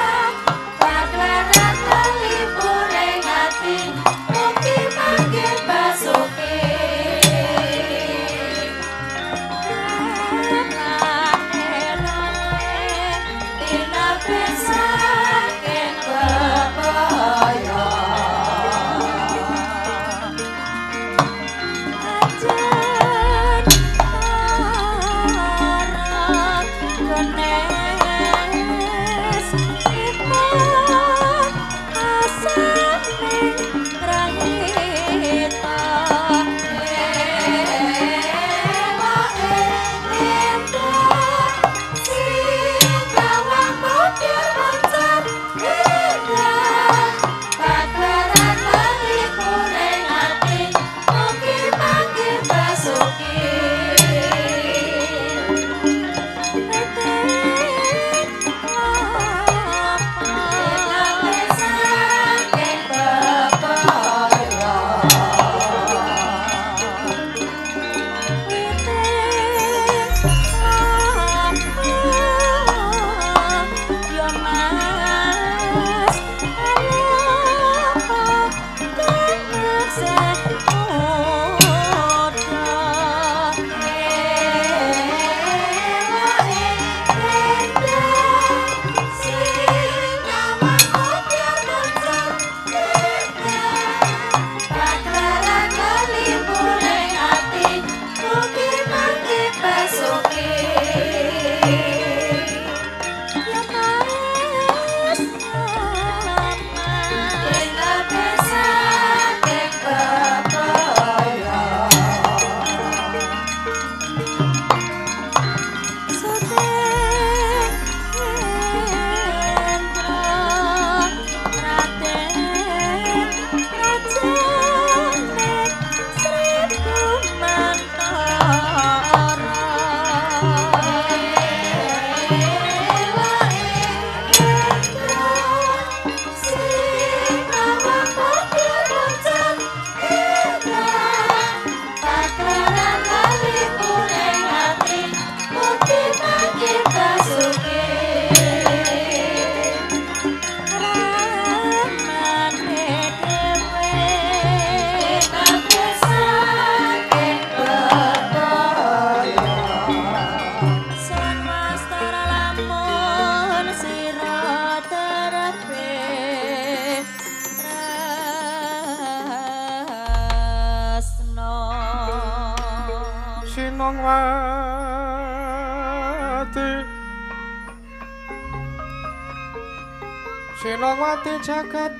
Sinongwati jagat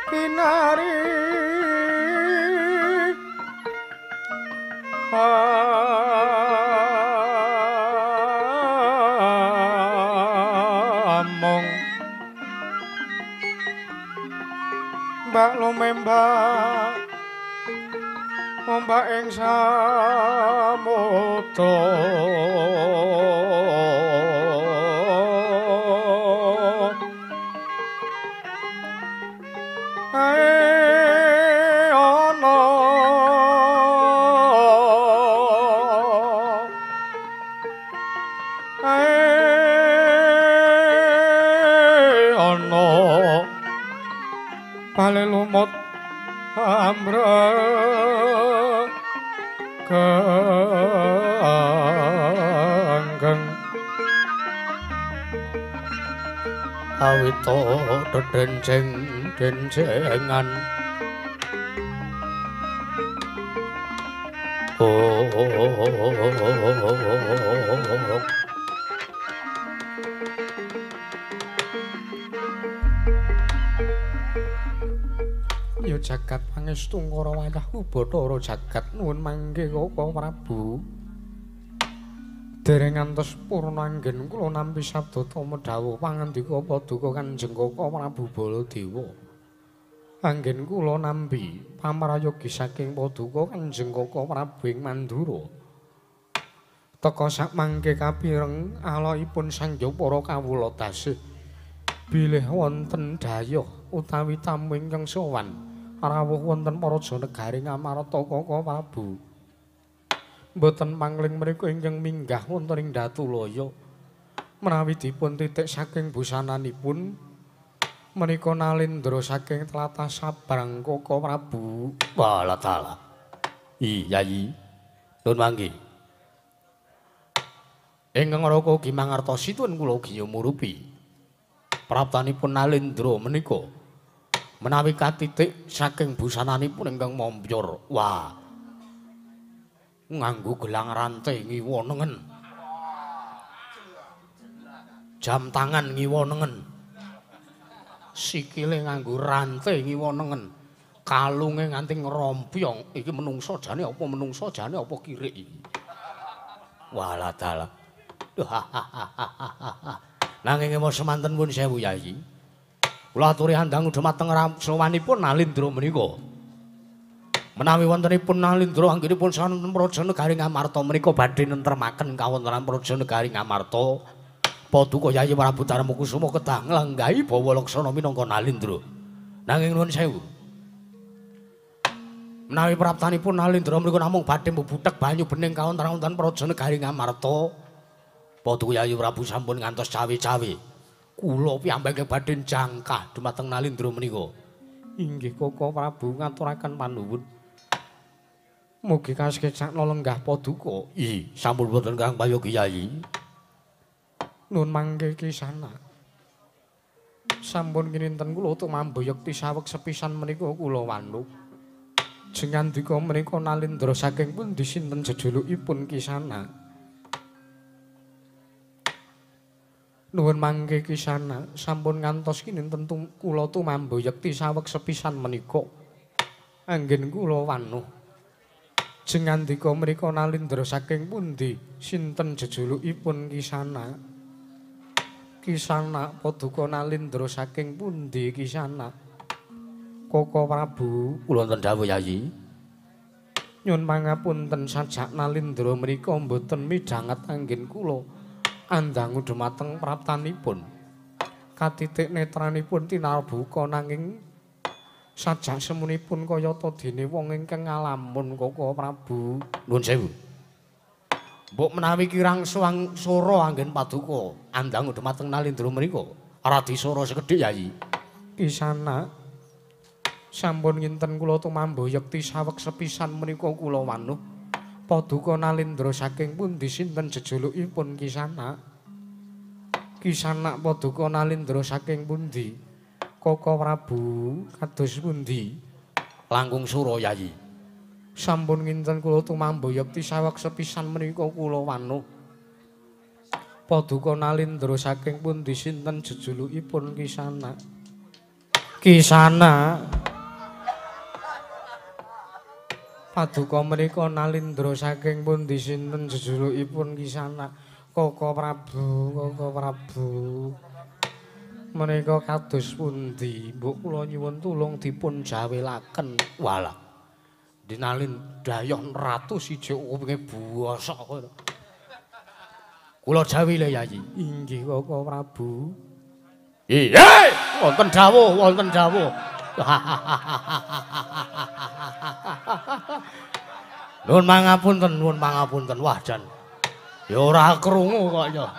kinari among mbak lumembak ombak ing samudra. Ae ana ae ana bale lumut ambrek genggeng awita dedenceng dencengan. Oh, ya jagat pangestu ngara wayahku Bathara jagat nuwun mangke Koko Prabu. Dereng ngantos purna anggen kula nampi sabda tama dawuh pangandika paduka Kanjeng Kaka Prabu Baladewa. Anggen kula nampi pamrayogi saking paduka Kanjeng Kaka Prabu ing Mandura. Teka sakmangke kapireng alokipun Sang Hyang para kawula dasih bilih wonten dayoh utawi tamu ingkang sowan rawuh wonten paraja negari Ngamarta Kaka Prabu. Mboten pangling mriku ingkang minggah wonten ing Datulaya. Menawi dipun titik saking busananipun menika Nalendra saking tlatah Sabrang Kaka Prabu. Walah dalah. Yayi. Nuwun mangke. Ingkang raka ugi mangertosi tuwin kula ugi nyumurupi. Praptanipun Nalendra menika menawi katitik saking busananipun ingkang mompyor. Wah. Nganggo gelang rantai ngiwa nengen. Jam tangan ngiwa nengen. Sikile nganggo rantai ngiwa nengen. Kalunge nganti ngrompyong. Iki menungso jane apa menungso jane apa kirik iki. Walah dalah. Nanging emo semanten pun sewu Yayi. Kula aturi andang dhumateng sowanipun Nalendra menika. Menawi wontenipun Nalendra anggenipun sonten praja negari Ngamarta menika badhe nentremaken kawontenan praja negari Ngamarta. Paduka Yayi Prabu Darmakusuma kedah nglanggahi bawa laksana minangka Nalendra. Nanging nuwun sewu. Menawi praptanipun Nalendra menika namung badhe mbubuthek banyu bening kawontenan wonten praja negari Ngamarta. Paduka Yayi Prabu sampun ngantos cawe-cawe. Kula piyambake badhe jangkah dumateng Nalendra menika. Inggih Kaka Prabu ngaturaken panuwun. Mugi kasekcakna lenggah paduka. Ih, sampun wonten Kang Prayogi Yayi. Nun mangke kisana. Sampun kininten kula tumambo yekti saweg sepisan menika kula wanuk. Jengandika menika Nalendra saking pundi sinten jejulukipun kisana? Nuwun mangke kisana, sampun ngantos kininten kula tumambo yekti saweg sepisan menika. Anggen kula wanuh. Jengandika menika Nalendra saking pundi sinten jejulukipun kisana? Kisana paduka Nalendra saking pundi kisana? Kaka Prabu, kula wonten dawuh Yayi. Nyun pangapunten sajak Nalendra menika mboten midhanget anggen kula andangu dhumateng praptanipun. Katitik netranipun tinarbuka nanging sajak semunipun kayata dene wong ingkang ngalamun Kaka Prabu. Nuwun sewu. Mbok menawi kirang suwang sora anggen paduka andangu dhumateng Nalendra menika radi sora sekedhik Yayi. Kisana sampun nginten kula tumambo yekti saweg sepisan menika kula wanuh. Paduka Nalendra saking pundi sinten jejulukipun kisana? Kisana paduka Nalendra saking pundi? Kaka Prabu kados pundi? Langkung sura Yayi. Sampun nginten kula tumambo yekti saweg sepisan menika kula wanuh. Paduka Nalendra saking pundi sinten jejulukipun kisana? Kisana paduka menika Nalendra saking pundi sinten jejulukipun kisana? Kaka Prabu, Kaka Prabu. Menika kados pundi? Mbok kula nyuwun tulung dipun jawelaken. Walah. Dinalin dayoh ratu siji kupinge bosok kono. Kula jawile Yayi. Inggih Kaka Prabu. Iya, wonten dawuh, wonten dawuh. Nuwun pangapunten, nuwun pangapunten. Wah jan. Ya ora krungu kok ya.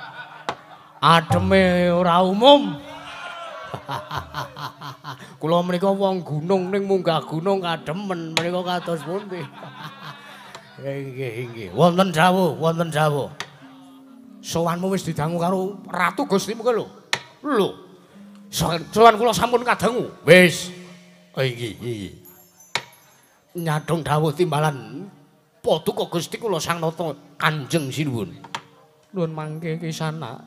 Ademe ora umum. Kula menika wong gunung ning munggah gunung kademen menika kados pundi. Nggih, nggih. Wonten dawuh, wonten dawuh. Sowanmu wis didangu karo Ratu Gustimu lho. Lho. Sowan kula sampun kadangu. Wis. Oh iki, iki. Nyadong dawuh timbalan paduka Gusti kula Sang Nata Kanjeng Sinuwun. Nuwun mangke kisana.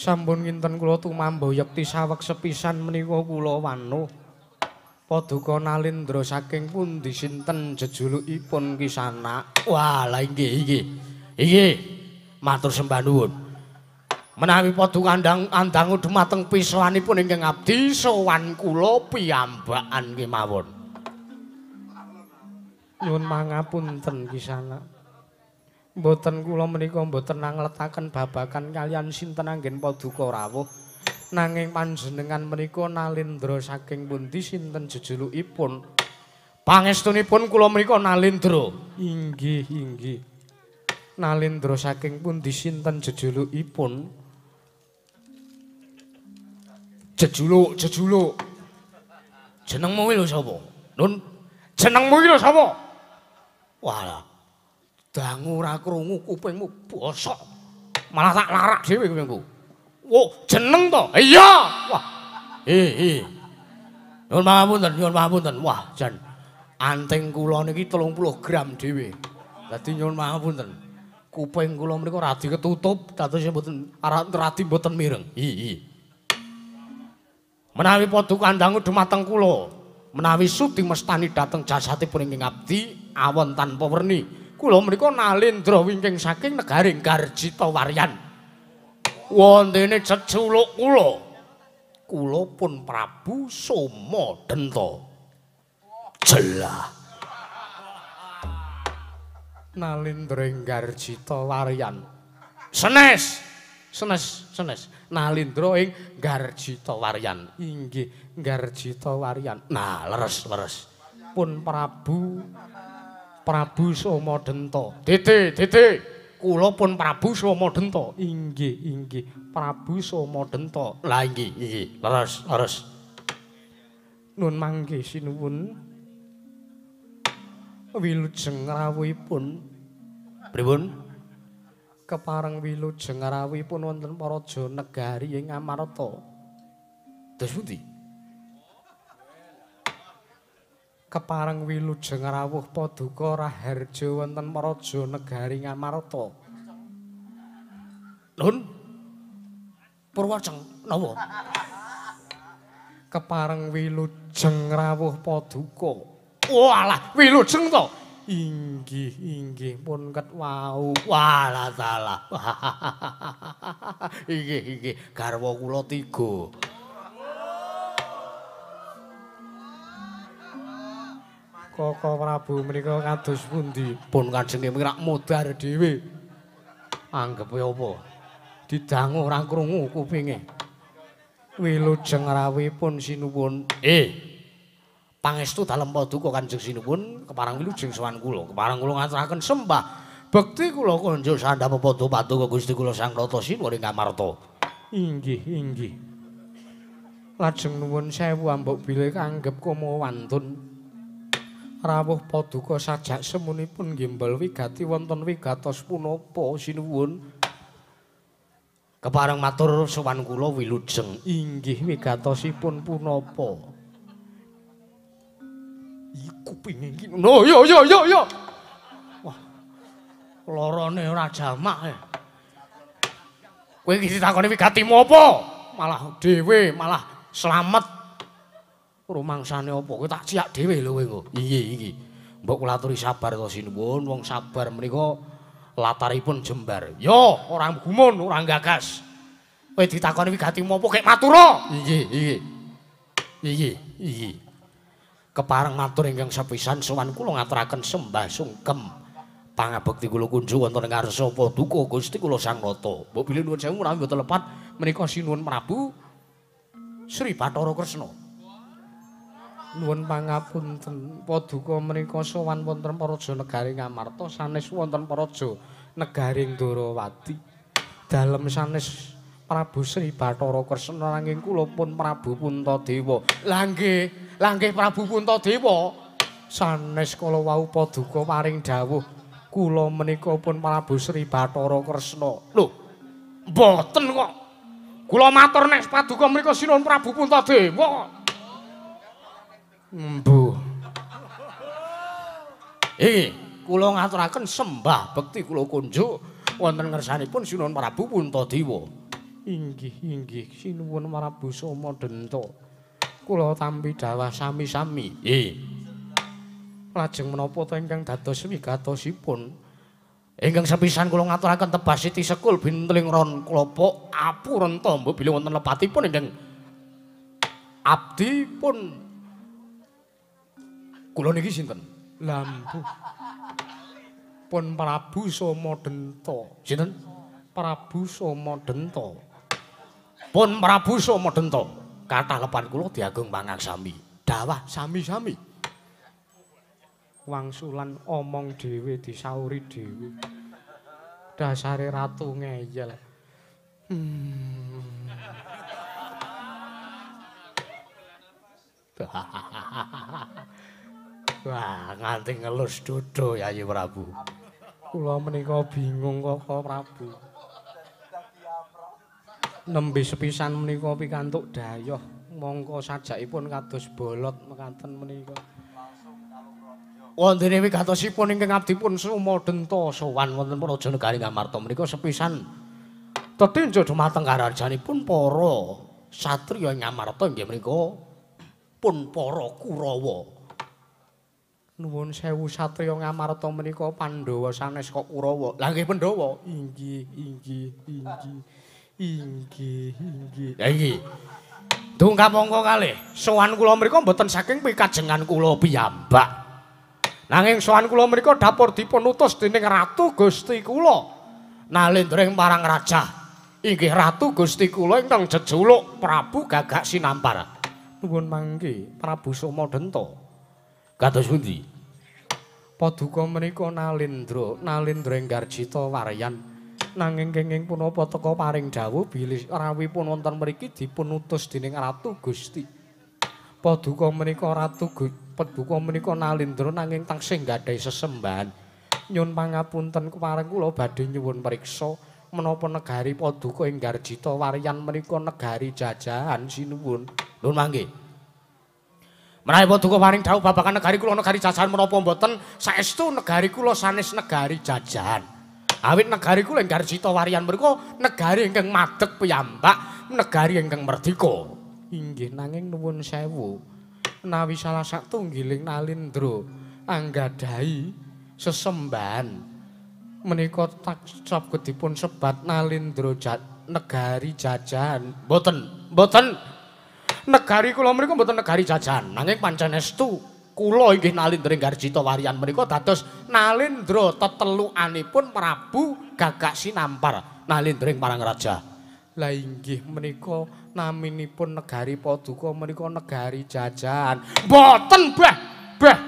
Sampun nginten kula tumambo yekti saweg sepisan menika kula wanuh. Paduka Nalendra saking pundi sinten jejulukipun kisana? Wah, lha inggih, inggih. Inggih, matur sembah nuwun. Menawi paduka andangu dumateng pisowanipun ingkang abdi sowan kula piyambakan kemawon. Nyuwun mangapunten Kisana. Mboten kula menika mboten angletaken babagan kaliyan sinten anggen paduka rawuh. Nanging panjenengan menika Nalendra saking pundi sinten jejulukipun? Pangestunipun kula menika Nalendra. Inggih, inggih. Nalendra saking pundi sinten jejulukipun? Jejuluk, jejuluk. Jenengmu kuwi lho sapa? Nun, jenengmu iki lho sapa? Walah. Dangu ora krungu kupingmu bosok. Malah tak larak dhewe kupingku. Wo, jeneng to? Iya. Wah. Nyuwun pangapunten, nyuwun pangapunten. Wah, jan anting kula niki 30 gram dhewe. Dadi nyuwun pangapunten. Kuping kula menika radi ketutup, dados mboten radi mboten mireng. Hi. Menawi paduka andangu dumateng kula, menawi sudi mestani dhateng jasatipun ingkang abdi awon tanpa werni. Kula menika Nalendra wingking saking negaring Garjita Waryan. Wontene jeculuk kula. Kula pun Prabu Soma Denta. Jelah. Nalendra ing Garjita Waryan. Senes. Senes, senes. Nalendra ing Garjita Waryan. Inggih, Garjita Waryan. Nah, leres, leres. Pun Prabu Soma Denta. Dede, dede. Kula pun Prabu Soma Denta. Inggih, inggih. Prabu Soma Denta. Lah inggih, inggih. Leres, leres. Nun mangke sinuwun. Wilujeng rawuhipun. Pripun? Kepareng wilujeng rawuhipun wonten Paraja Negari ing Amarta. Terus pundi? Kepareng wilujeng rawuh paduka raharja wonten Paraja Negari Ngamarta. Nun Purwaceng napa? Kepareng wilujeng rawuh paduka. Walah, wilujeng to? Inggih, inggih pun ket wau. Walah salah. Inggih, inggih garwa kula tiga. Koko Prabu menika kados pundi? Pun kajenge mirak modar dhewe. Anggepe apa? Didangu ora krungu kupinge. Wilujeng rawuhipun sinuwun. Pangestu dalem paduka Kanjeng Sinuwun kepareng wilujeng sowan kula. Kepareng kula ngaturaken sembah bekti kula konjuk sandhap padha paduka Gusti kula Sang Rata Sinuwun ing Ngamarta. Inggih, inggih. Lajeng nuwun sewu ambok bilih kanggep komo wantun. Rawuh paduka sajak semunipun nggembel wigati wonten wigatos punapa sinuwun? Kepareng matur sowan kula wilujeng. Inggih wigatosipun punapa? Iku kupinge iki. No yo yo yo yo. Wah. Lorone ora jamak. Kowe iki ditakoni wigatimu apa? Malah dhewe, malah slamet. Rumangsane apa? Kowe tak ciak dhewe lho kowe engko. Iya iki. Mbok kula aturi sabar to sinuwun, wong sabar menika lataripun jembar. Yo, ora gumun, ora gagas. Kowe ditakoni wigatimu apa kek matura? Iya, iya. Iya, iya. Kepareng matur ingkang sepisan sowan kula ngaturaken sembah sungkem pangabekti kula kunjuk wonten ing ngarsa paduka Gusti kula Sang Nata. Mbok bilih nuwun sewu menawi mboten lepat menika sinuwun Prabu Sri Bathara Kresna. Nuwun pangapunten paduka menika sowan wonten Paraja Negari Ngamarta sanes wonten Paraja Negari Ndorowati. Dalem sanes Prabu Sri Bathara Kresna nanging kula pun Prabu Puntadewa. Lah nggih, lah nggih Prabu Puntadewa. Sanes kala wau paduka paring dawuh kula menika pun Prabu Sri Bathara Kresna. Lho, mboten kok. Kula matur nek paduka menika sinuwun Prabu Puntadewa kok. Mbuh. Iki kula ngaturaken sembah bekti kula kunjuk wonten ngersanipun sinuwun Prabu Puntadewa. Inggih, inggih sinuwun Prabu Soma Denta. Kula tampi dawah sami-sami. Nggih. Lajeng menapa ta ingkang dados wigatosipun? Ingkang sepisan kula ngaturaken tebas siti sekul bintling ron klopo apurenta mbok bilih wonten lepatipun ingkang abdi pun kula niki sinten? Lampu. Pun Prabu Somadenta. Sinten? Prabu Somadenta. Pun Prabu Somadenta. Kathah lepan kula diagung pangaksami. Dawah sami-sami. Wangsulan omong dhewe disauri dhewe. Dasare ratu ngeyel. Wah, nganti ngelus dodo Yayi Prabu. Kula menika bingung kok Prabu. Nembe sepisan menika pikantuk dayoh mongko sajakipun kados bolot mekaten menika. Wontene wigatosipun ingkang abdi pun Somadenta sowan wonten Praja Negari Ngamarta menika sepisan tetinjo dumateng karajanipun para satriya Ngamarta inggih menika pun para Kurawa. Nuwun sewu satriya Ngamarta menika Pandhawa sanes kok Kurawa. Lah nggih Pandhawa. Inggih, inggih, inggih. Inggih, inggih. Lah inggih. Dungkap mongko kalih. Sowan kula mriku mboten saking pikajengan kula piyambak. Nanging sowan kula mriku dapur dipun utus dening Ratu Gusti kula. Nalendra ing marang rajah. Inggih Ratu Gusti kula ingkang jejuluk Prabu Gagak Sinampar. Nuwun mangke Prabu Somadenta. Kados pundi? Paduka menika Nalendra, Nalendra Enggarjita Waryan. Nanging kenging punapa teka paring dawuh bilih rawuhipun wonten mriki dipun utus dening Ratu Gusti. Paduka menika Ratu Paduka menika Nalendra nanging taksih nggadahi sesembahan. Nyun pangapunten kepareng kula badhe nyuwun priksa menapa negari Paduka Enggarjita Waryan menika negari jajahan sinuwun. Nuwun mangke. Menawi paduka paring dawuh babagan negari kula negari jajahan menapa mboten, saestu negari kula sanes negari jajahan. Awit negari kula Enggarjita Waryan menika negari ingkang madeg piyambak, negari ingkang merdika. Inggih nanging nuwun sewu. Menawi salah satunggiling Nalendra anggadhahi sesembahan menika saged dipun sebat Nalendra negari jajahan. Mboten, mboten. Negari kula menika mboten negari jajahan, nanging pancen estu kula inggih Nalendra Enggarjita Waryan menika dados Nalendra tetelukanipun Prabu Gagak Sinampar Nalendra ing marang raja. Lah inggih menika naminipun negari Paduka menika negari jajahan. Mboten, bah, bah.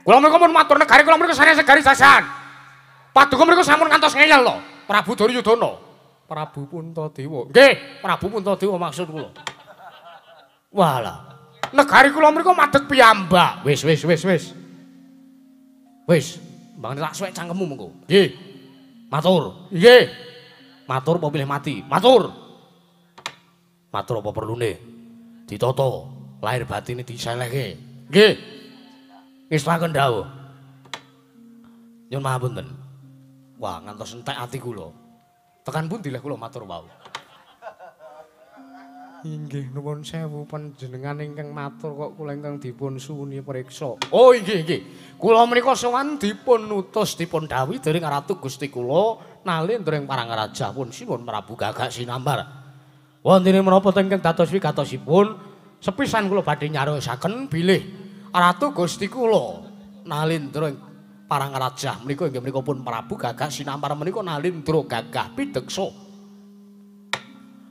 Kula menika pun matur negari kula menika sanes negari jajahan. Paduka menika sampun ngantos ngeyel lho, Prabu Duryudana. Prabu Puntadewa. Nggih, Prabu Puntadewa maksud kula. Walah. Negari kula mriku madeg piyambak. Wis wis wis wis. Wis, mbangane tak suwek cangkemmu mengko. Nggih. Matur. Nggih. Matur apa pilih mati? Matur. Matur apa perlune? Ditata, lahir batine diselehke. Nggih. Ngestakaken dawuh. Nyuwun mahapunten. Wah, ngantos entek ati kula. Tekan pundi leh kula matur wau. Inggih nuwun sewu panjenengan ingkang matur kok kula ingkang dipun suwuni priksa. Oh inggih inggih. Kula menika sowan dipun utus dipun dawuhi dening Ratu Gusti kula Nalendra ing parang raja pun sinuwun Prabu Gagak Sinambar. Wontene menapa ingkang dados wigatosipun sepisan kula badhe nyarosaken bilih Ratu Gusti kula Nalendra ing parang raja menika inggih menika pun Prabu Gagak Sinampar menika Nalendra gagah pideksa.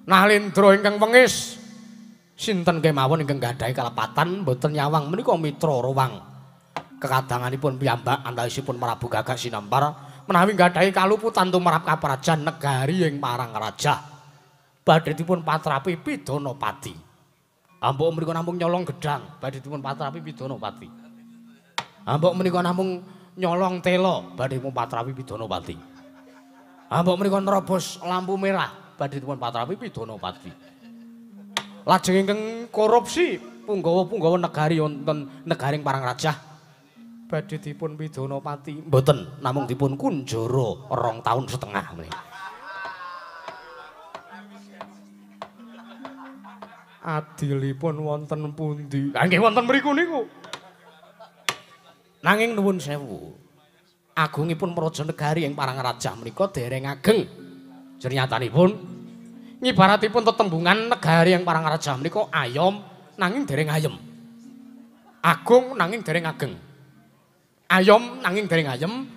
Nalendra ingkang wengis sinten kemawon ingkang gadahi kalepatan mboten nyawang menika mitra rowang kekadanganipun piyambak antawisipun Prabu Gagak Sinampar menawi gadahi kaluputan tumrap kaprajan negari ing parang raja badhe dipun patrapi pidana pati. Ambok menika namung nyolong gedhang badhe dipun patrapi pidana pati. Ambok menika namung nyolong tela badhe dipun patrapi pidana pati. Ambok menika nerobos lampu merah badhe dipun patrapi pidana pati. Lajeng ingkang korupsi punggawa-punggawa negari wonten negaring parang rajah badhe dipun pidana pati. Mboten, namung dipun kunjara 2,5 tahun menika. Adilipun wonten pundi? Lah nggih wonten mriku niku. Nanging nuwun sewu. Agungipun praja negari ing Parangrajah menika dereng ageng. Jernyatanipun ngibaratipun tetembungan negari ing Parangrajah menika ayom nanging dereng ayem. Agung nanging dereng ageng. Ayom nanging dereng ayem,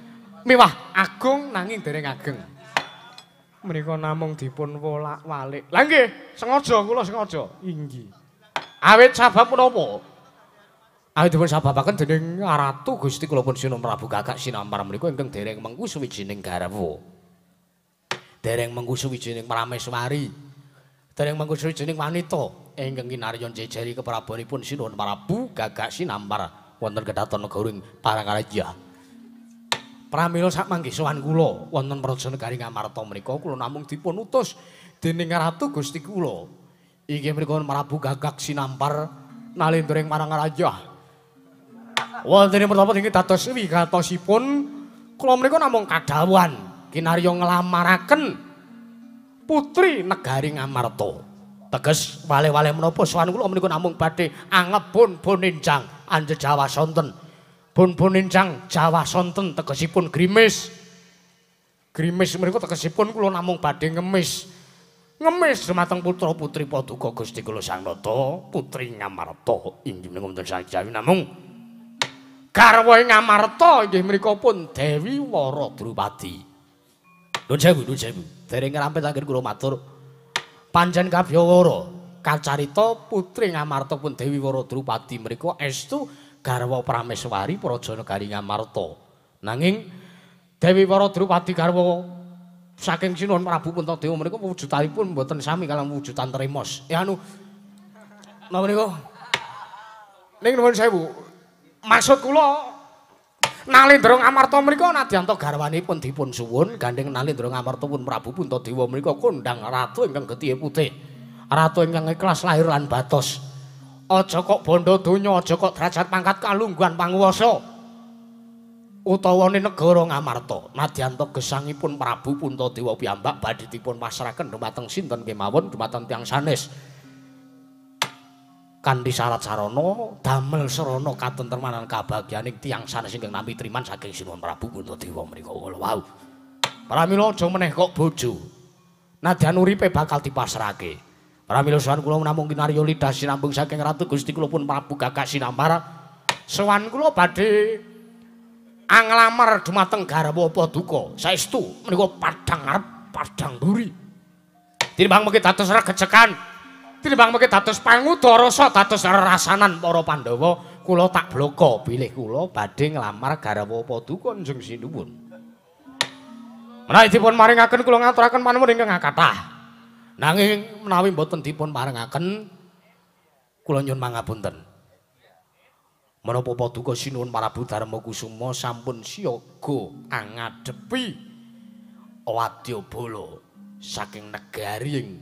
miwah agung nanging dereng ageng. Menika namung dipun wolak-walik. Lah nggih, sengaja kula sengaja. Inggih. Awit sabab menapa? Awit dipun sababaken dening Ratu Gusti kula pun Sinuwun Prabu Gagak Sinampar menika ingkang dereng mengku suwijining garwa. Dereng mengku suwijining prameswari. Dereng mengku suwijining wanita ingkang kinarya njejeri keprabonipun Sinuwun Prabu Gagak Sinampar wonten kedaton negara ing Parangrajah. Pramila sakmangke sowan kula wonten praja negari Ngamarta menika kula namung dipun utus dening Ratu Gusti kula. Inggih menika Prabu Gagak Sinampar nalendra ing Parangrajah. Wonten ing menapa inggih dados wigatosipun kula menika namung kadhawuhan kinarya nglamaraken putri negari Ngamarta. Teges wale-wale menapa sowan kula menika namung badhe angebun boninjang anje Jawa sonten. Bun-bun ninjang Jawa sonten tegesipun grimis. Grimis menika tegesipun kula namung badhe ngemis. Ngemis dumateng putra-putri paduka Gusti kula Sang Nata, putri Ngamarta. Inggih menika wonten sajawi namung garwa ing Ngamarta inggih menika pun Dewi Wara Drupadi. Nuwun sewu, nuwun sewu. Dereng ngrampit anggen kula matur. Pancen kabyawara kacarita putri Ngamarta pun Dewi Wara Drupadi menika estu garwa Prameswari praja negari Ngamarta. Nanging Dewi Wara Drupadi garwa saking Sinuwun Prabu Puntadewa menika wujudanipun mboten sami kaliyan wujudan Tremos. Ya anu napa niku? Ning nuwun sewu. Maksud kula Nalendra Ngamarta menika nadyan ta garwanipun dipun suwun gandheng Nalendra Ngamarta pun Prabu Puntadewa menika kondhang ratu ingkang getihe putih. Ratu ingkang ikhlas lahir lan batos. Aja kok bondo donya, aja kok derajat pangkat kalungguhan panguwasa utawane negara Ngamarta. Nadyan ta gesangipun Prabu Puntadewa piyambak badhe dipun pasrahaken dumateng sinten kemawon dumateng tiyang sanes. Kanthi syarat sarana damel sarana katentremanan kabagyaning tiyang sanes ingkang nampi triman saking Sinuwun Prabu Puntadewa menika kala wau. Pramila aja meneh kok bojo. Nadyan uripe bakal dipasrahake. Pramila sowan kula namung kinarya lidah sinambung saking Ratu Gusti kula pun Prabu Gagak Sinampar. Sowan kula badhe anglamar dumateng garwa paduka. Saestu menika padhang ngarep padhang mburi. Tinimbang mengki dados regecekan, tinimbang mengki dados pangudarasa, dados rasanan para Pandhawa, kula tak blaka bilih kula badhe nglamar garwa paduka Kanjeng Sinuwun. Menawi dipun maringaken kula ngaturaken panuwun ingkang kathah. Nanging menawi mboten dipun parengaken kula nyuwun pangapunten. Menapa paduka Sinuwun Prabu Darma Kusuma sampun siaga angadepi wadyabala saking negari ing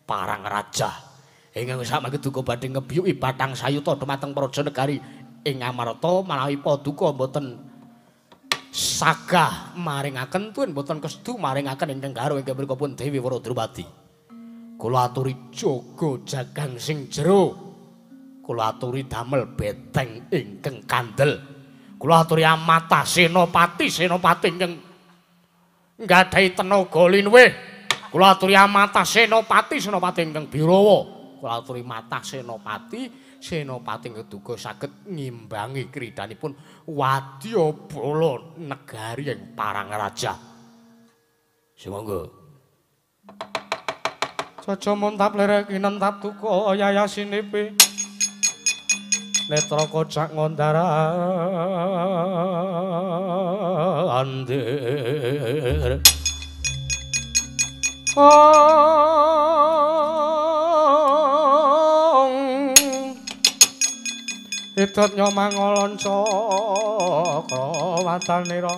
Parangrajah. Ingkang samangke duka badhe ngebiyuki batang sayuta dumateng praja negari ing Ngamarta menawi paduka mboten sagah maringaken tuwin mboten kesedu maringaken ingkang garwa ingkang mriku pun Dewi Wara Drupadi. Kula aturi jaga jagang sing jero. Kula aturi damel beteng ingkang kandel. Kula aturi amata senopati senopati ingkang nggadahi tenaga linuwih. Kula aturi amata senopati senopati ingkang birawa. Kula aturi mata senopati senopati ingkang duga saged ngimbangi kridanipun wadyabala negari ing Parangrajah. Sumangga. Jaja muntap lerek kinentap duka yayasinipi netra kocak ngondara andir ong idot nyomangolon cakra wadanira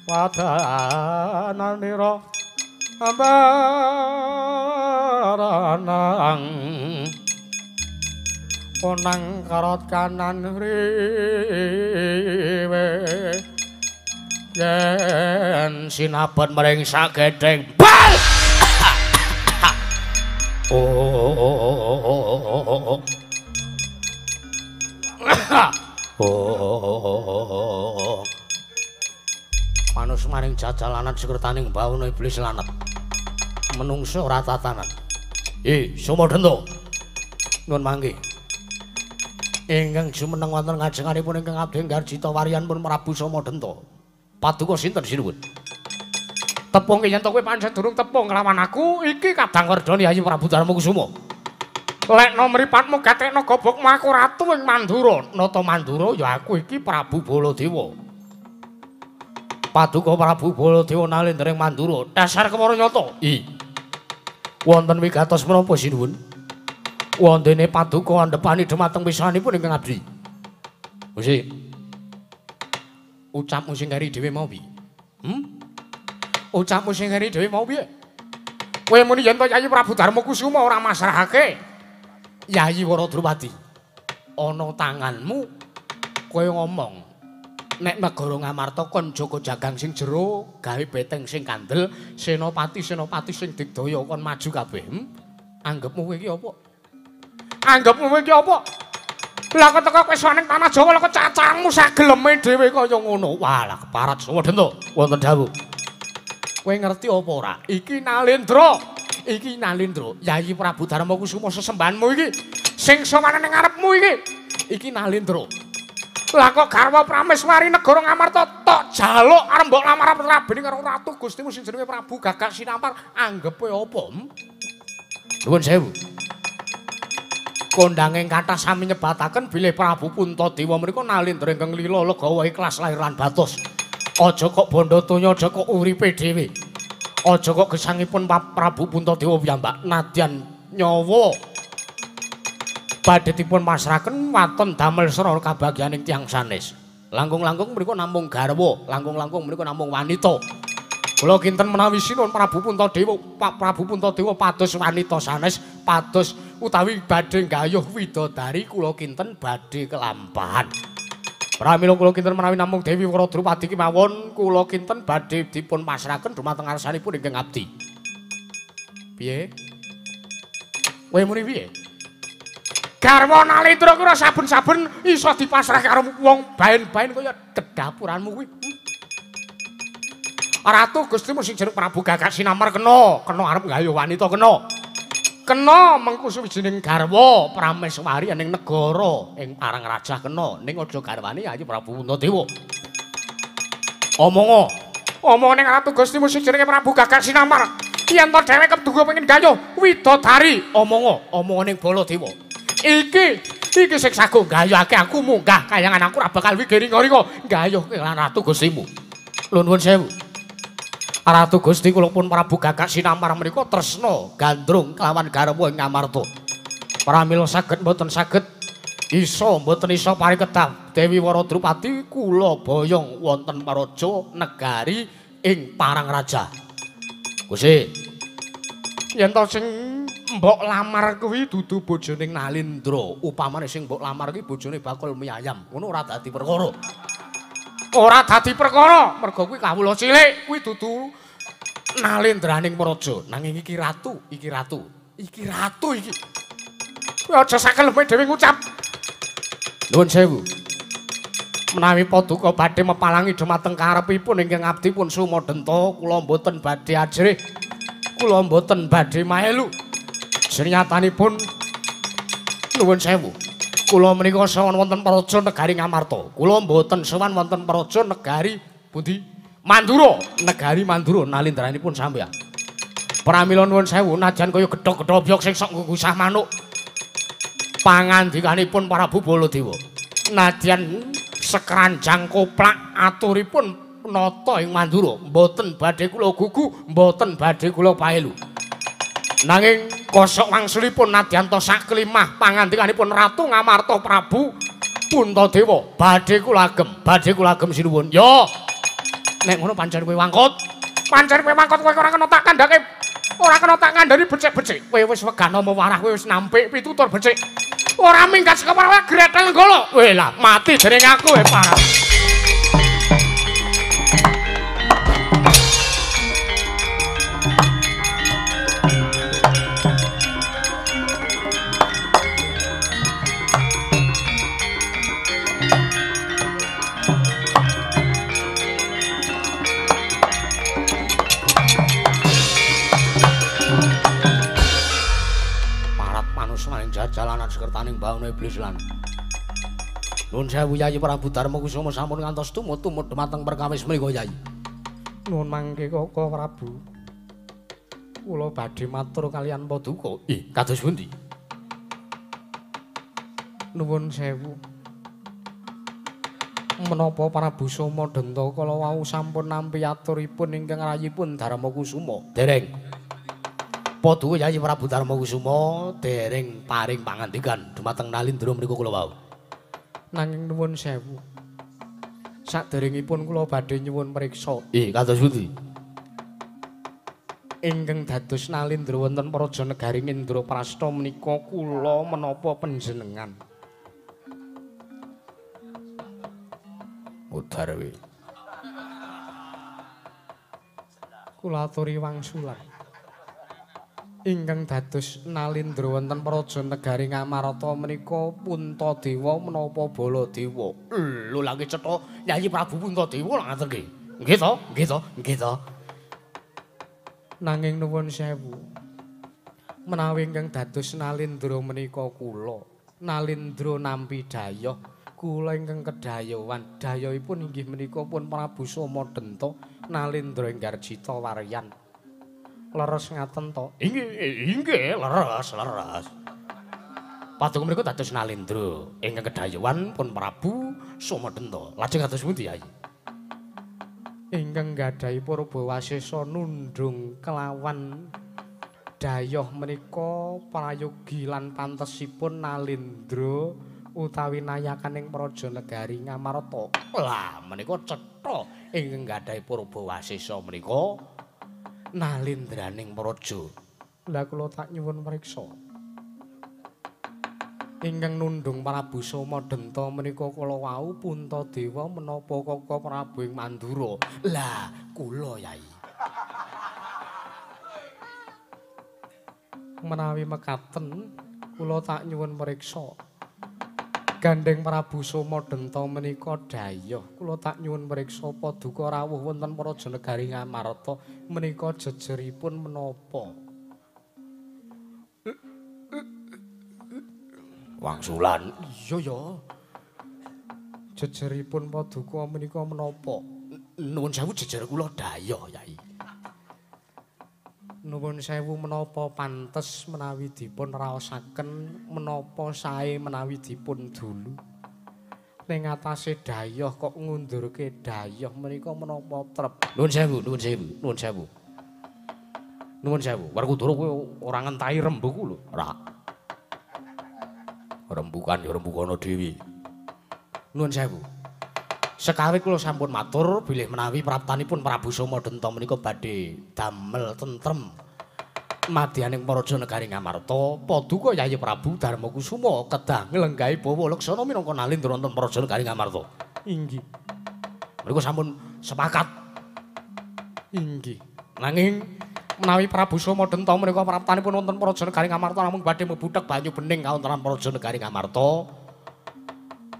wadananira ambaranang ponang karot kanan riwe yen sinabet mring sagedheng bal. Oh oh. Oh. Panus maring jajalanan sekretaning bawana iblis lanet. Menungso ora tatanan. Sumadenta. Nuwun mangke. Ingkang jumeneng wonten ngajenganipun ingkang abdi Garjita warian pun Prabu Somadenta. Paduka sinten sinuwun? Tepung yen to kowe pancen durung tepung kelawan aku, iki Kadang Wardana Yayi Prabu Darmakusuma. Lekno mripatmu gatekno gobokmu aku ratu ing Mandura. Nata Mandura ya aku iki Prabu Baladewa. Paduka Prabu Baladewa nalendra ing Mandura. Dasar kemara nyata. Wonten wigatos menapa sinuwun? Wondene paduka andhepani dhumateng pisanipun ingkang abdi. Gusti. Ucapmu sing keri dhewe mau piye? Ucapmu sing keri dhewe mau piye? Kowe muni yen to Yayi Prabu Darmakusuma ora masrahake Yayi Waradrupadi. Ana tanganmu kowe ngomong nek negara Ngamarta kon jaga jagang sing jero, gawe beteng sing kandel, senopati-senopati sing digdaya kon maju kabeh. Anggepmu kowe iki apa? Anggepmu kowe iki apa? Lah kok teko kowe sowan ning tanah Jawa lha kok cacangmu sageleme dhewe kaya ngono. Walah keparat Sumadenta wonten dawuh. Kowe ngerti apa ora? Iki Nalendra. Iki Nalendra, Yayi Prabu Darmakusuma sesembahanmu iki sing sowan ning ngarepmu iki. Iki Nalendra. Lah kok garwa Prameswari negara Ngamarta tok jaluk arep mbok lamar rabene karo Ratu Gustimu sing jenenge Prabu Gagak Sinampar, anggepe apa? Nuwun sewu. Kondanging kathah sami nyebataken bilih Prabu Puntadewa menika nalendra ingkang lila legawa ikhlas lahir lan batos. Aja kok bondo tonya, aja kok uripe dhewe. Aja kok gesangipun Prabu Puntadewa piyambak nadyan nyawa badhe dipun pasrahaken waton damel sera kabagyaning tiyang sanes. Langkung-langkung mriku namung garwa, langkung-langkung mriku namung wanita. Kula kinten menawi sinuwun Prabu Puntadewa, Pak Prabu Puntadewa pados wanita sanes, pados utawi badhe nggayuh widodari kula kinten badhe kelampahan. Pramila kula kinten menawi namung Dewi Waradrupadi kemawon kula kinten badhe dipun pasrahaken dumateng ngarsanipun ingkang abdi. Piye? Kowe muni piye? Garwa Nalendra kuwi ora saben-saben iso dipasrahke karo wong baen-baen kaya dedapuranmu kuwi. Ratu Gustimu sing jeneng Prabu Gagak Sinamar kena, kena arep nggayuh wanita kena. Kena mengku suwijining garwa Prameswari ning negara ing Parangrajah kena, ning aja garwane Yayi Prabu Puntadewa. Omongo, omong ning Ratu Gustimu sing jenenge Prabu Gagak Sinamar. Yen to dheweke keduga pengen gayuh widodari, omongo, omongo ning Baladewa. Iki, iki sing sago gayuhake aku munggah kayangan aku ora bakal wigiri-ringa gayuh lan Ratu Gustimu. Nuwun sewu. Ratu Gusti kula pun Prabu Gagak Sinamar menika tresna gandrung kelawan garwa ing Ngamarta. Pramila saged mboten saged iso mboten iso parikedah Dewi Waradrupadi kula boyong wonten paraja negari ing Parangraja. Gusti, yen to sing mbok lamar kuwi dudu bojone Nalendra, upamane sing mbok lamar kuwi bojone bakul mie ayam, ngono ora dadi perkara. Ora dadi perkara, mergo kuwi kawula cilik, kuwi dudu Nalendraning praja. Nanging iki ratu, iki ratu, iki ratu iki. Kowe aja sakeleme dhewe ngucap. Nuwun sewu. Menawi paduka badhe mepalangi dumateng karepipun ingkang abdi pun Sumadenta, kula mboten badhe ajrih. Kula mboten badhe maelu. Senyatanipun nuwun sewu. Kula menika sowan wonten praja negari Ngamarta. Kula mboten sowan wonten praja negari pundi? Mandura, negari Mandura nalendranipun sampeyan. Pramila nuwun sewu najan kaya gethok-gethok sing sok nggusah manuk. Pangandikanipun Prabu Baladewa. Nadyan sekranjang koplak aturipun nata ing Mandura, mboten badhe kula gugu, mboten badhe kula paelu. Nanging kosok wangsulipun nadyan ta saklimah pangandikanipun Ratu Ngamarta Prabu Puntadewa, badhe kula agem sinuwun. Yo. Nek ngono pancen kowe wangkut. Pancen kowe wangkut kowe ora kena tak kandhake. Ora kena tak kandhani becik-becik. Kowe wis wegah nama warah, kowe wis nampik pitutur becik. Ora minggat saka kowe gretel golo. Kowe lah mati jeneng aku kowe parah. kertaning bawana iblis lan. Nuwun sewu Yayi Prabu Darma Kusuma sampun ngantos tumut-tumut dumateng perkawis menika Yayi. Nuwun mangke Koko Prabu. Kula badhe matur kaliyan paduka. Ih, kados pundi? Nuwun sewu. Menapa Prabu Soma Denta kala wau sampun nampi aturipun ingkang rayipun Darma Kusuma? Dereng. Paduka Yayi Prabu Darma Kusuma dereng paring pangandikan dumateng Nalindra menika kula wau. Nanging nuwun sewu. Saderengipun kula badhe nyuwun priksa. Ih, kados pundi? Ingkang dados Nalindra wonten Praja Negari Indraprasta menika kula menapa panjenengan? Mudhar kowe. Kula aturi wangsulan. Ingkang dados Nalindra wonten Praja Negari Ngamarta menika Puntadewa menapa Baladewa? Lho lha nggih cetha Yayi Prabu Puntadewa lha ngaten nggih. Nggih to? Nggih to? Nggih to. Nanging nuwun sewu. Menawi ingkang dados Nalindra menika kula, Nalindra nampi dayoh, kula ingkang kedayohan. Dayohipun inggih menika pun Prabu Soma Denta Nalindra Inggarjita Waryan. Leres ngaten to? Inggih, inggih, leres, leres. Paduka mriku dados Nalindra ingkang kedayohan pun Prabu Soma Denta. Lajeng kados pundi, Yayi? Ingkang gadhahi Purbawasesa nundhung kelawan dayoh menika prayogi lan pantesipun Nalindra utawi nayakaning Praja Negari Ngamarta. Lah menika cetha ingkang gadhahi Purbawasesa menika Nalindraning praja. Lah kula tak nyuwun priksa. Ingkang nundhung Prabu Soma Denta menika kala wau Puntadewa menapa Koko Prabu ing Mandura? Lah kula Yayi. Menawi mekaten kula tak nyuwun priksa. Gandheng Prabu Soma Denta menika dayoh, kula tak nyuwun priksa paduka rawuh wonten Praja Negari Ngamarta menika jejeripun menapa? Wangsulan. Iya ya. Jejeripun paduka menika menapa? Nuwun sewu jejer kula dayoh, Yayi. Nuwun sewu menapa pantes menawi dipun raosaken menapa sae menawi dipun dulu. Ning atase dayoh kok ngundurke dayoh menika menapa trep? Nuwun sewu, nuwun sewu, nuwun sewu. Nuwun sewu, Werkudara kowe ora ngentahi rembugku lho. Ora. Rembukan ya rembukana dhewe. Nuwun sewu. Sekawe kula sampun matur bilih menawi praptanipun Prabu Soma Denta menika badhe damel tentrem madyaning Praja Negari Ngamarta, paduka Yayi Prabu Darma Kusuma kedah nglenggahi bawa laksana minangka Nalindra wonten Praja Negari Ngamarta. Inggih. Menika sampun sepakat. Inggih. Nanging menawi Prabu Soma Denta menika praptanipun wonten Praja Negari Ngamarta namung badhe mebudheg banyu bening kawontenan Praja Negari Ngamarta,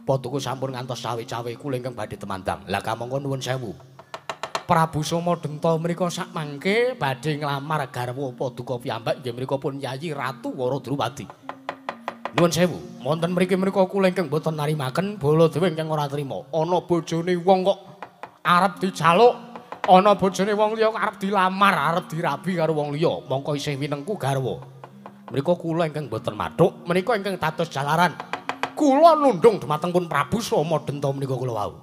paduka sampun ngantos cawe-cawe kula ingkang badhe temandang. Lah kamangka nuwun sewu. Prabu Soma Denta menika sakmangke badhe nglamar garwa paduka piyambak inggih menika pun Yayi Ratu Wara Drupadi. Nuwun sewu, wonten mriki menika kula ingkang boten narimaken Baladewa ingkang ora trima. Ana bojone wong kok arep dijaluk, ana bojone wong liya kok arep dilamar, arep dirabi karo wong liya, mongko isih winengku garwa. Menika kula ingkang boten mathuk, menika ingkang dados jalaran kula nundhung dumateng pun Prabu Soma Denta menika kula wau.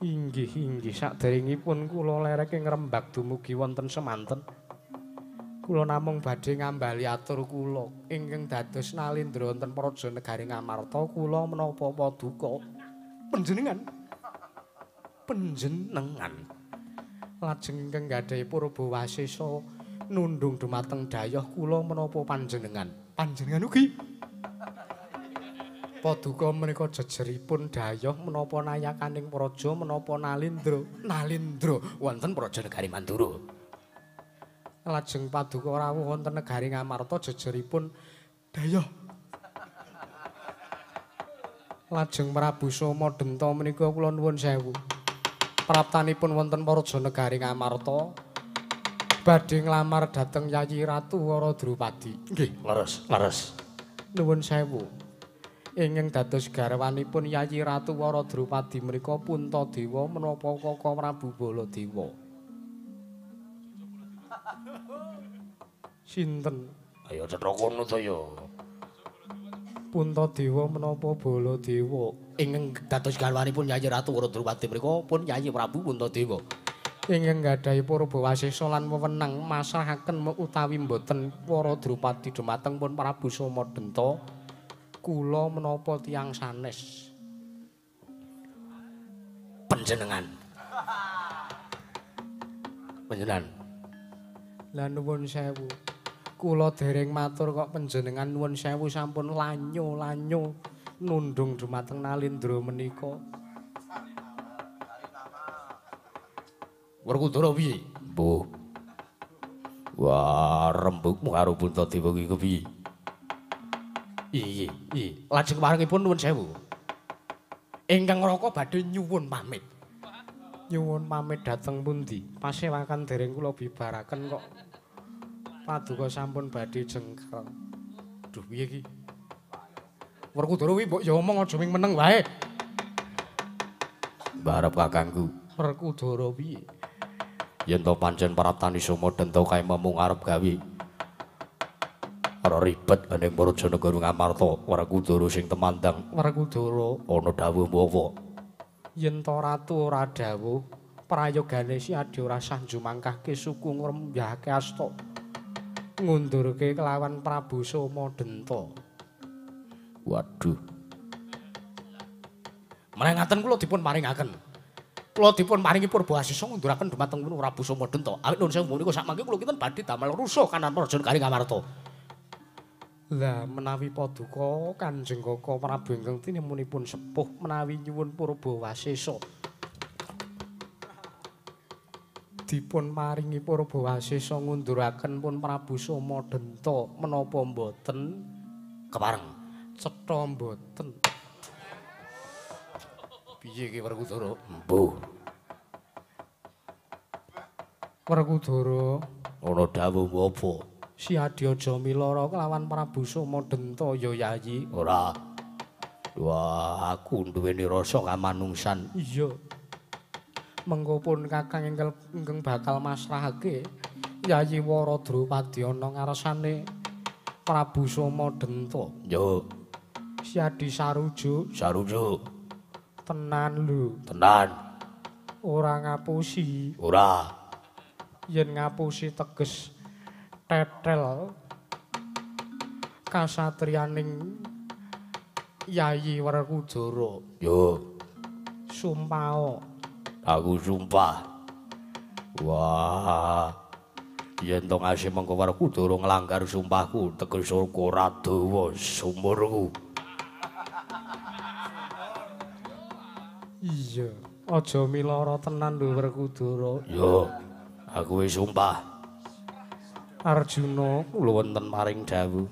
Inggih, inggih, saderengipun kula lereke ngrembak dumugi wonten semanten. Kula namung badhe ngambali atur kula ingkang dados Nalindra wonten Praja Negari Ngamarta kula menapa paduka panjenengan. Panjenengan lajeng ingkang gadhahi Purbawasesa nundhung dumateng dayoh kula menapa panjenengan. Panjenengan ugi. Paduka menika jejeripun dayoh menapa nayakaning praja menapa Nalindra? Nalindra wonten Praja Negari Mandura. Lajeng paduka rawuh wonten negari Ngamarta jejeripun dayoh. Lajeng Prabu Soma Denta menika kula nuwun sewu. Praptanipun wonten Praja Negari Ngamarta badhe nglamar dhateng Yayi Ratu Wara Drupadi. Nggih, leres, leres. Nuwun sewu. Ingkang dados garwanipun Yayi Ratu Wara Drupadi menika Puntadewa menapa Kaka Prabu Baladewa? Sinten? Ayo cetha kono to ya. Puntadewa menapa Baladewa? Ingkang dados garwanipun Yayi Ratu Wara Drupadi menika pun Yayi Prabu Puntadewa. Ingkang gadhahi purba wasesa lan wewenang masrahaken utawi mboten Wara Drupadi dumateng pun Prabu Somadenta. Kula menapa tiyang sanes? Panjenengan. Panjenengan. Lah nuwun sewu. Kula dereng matur kok panjenengan nuwun sewu sampun lanyo-lanyo nundung dumateng Nalindra menika. Werkudara piye? Mbuh. Wah, rembugmu karo Puntadewa iki kepiye? Iya, iya. Lajeng warengipun nuwun sewu. Ingkang Raka badhe nyuwun pamit. Nyuwun pamit dhateng pundi? Pasewakan dereng kula bibaraken kok. Paduka sampun badhe jengker. Duh, piye iki? Werkudara kuwi mbok ya omong aja ming meneng wae. Mbarep kakangku. Werkudara piye? Yen to pancen praptani Somadenta kae memung arep gawe ora ribet ning Brajanegara Ngamarta. Werkudara sing temandang. Werkudara ana dawuh apa? Yen to ratu ora dawuh, prayogane si Adi ora sah njumangkahke suku ngrembahake asta. Ngundurke kelawan Prabu Somadenta. Waduh. Menawi ngaten kula dipun paringaken. Kula dipun paringi purba asesa ngunduraken dumateng Prabu Somadenta. Awit nuwun sewu menika sakmangke kula kinten badhe damel rusuh kanan Brajanegara Ngamarta. Lah menawi paduka Kanjeng Kaka Prabu ingkang tinemunipun sepuh menawi nyuwun purba wasesa. Dipun paringi purba wasesa ngunduraken pun Prabu Somadenta menapa mboten kepareng? Cetha mboten. Piye iki Werkudara? Mbuh. Werkudara ana dawuh apa? Si Adi aja milara kelawan Prabu Somadenta ya Yayi. Ora. Wah, aku duweni rasa kamanungsan. Iya. Mengko pun Kakang ingkang bakal masrahake Yayi Wara Drupadi ana ngarsane Prabu Somadenta. Yo. Si Adi sarujuk. Sarujuk. Tenan lho. Tenan. Ora ngapusi. Ora. Yen ngapusi teges tetel kasatriyaning Yayi Werkudara. Yo. Sumpah. Aku sumpah. Wah. Yen to ngasih mengko Werkudara nglanggar sumpahku, teges ora dawa sumurku. Iya, aja milara tenan lho Werkudara. Yo. Aku wis sumpah. Arjuna kula wonten maring dawuh.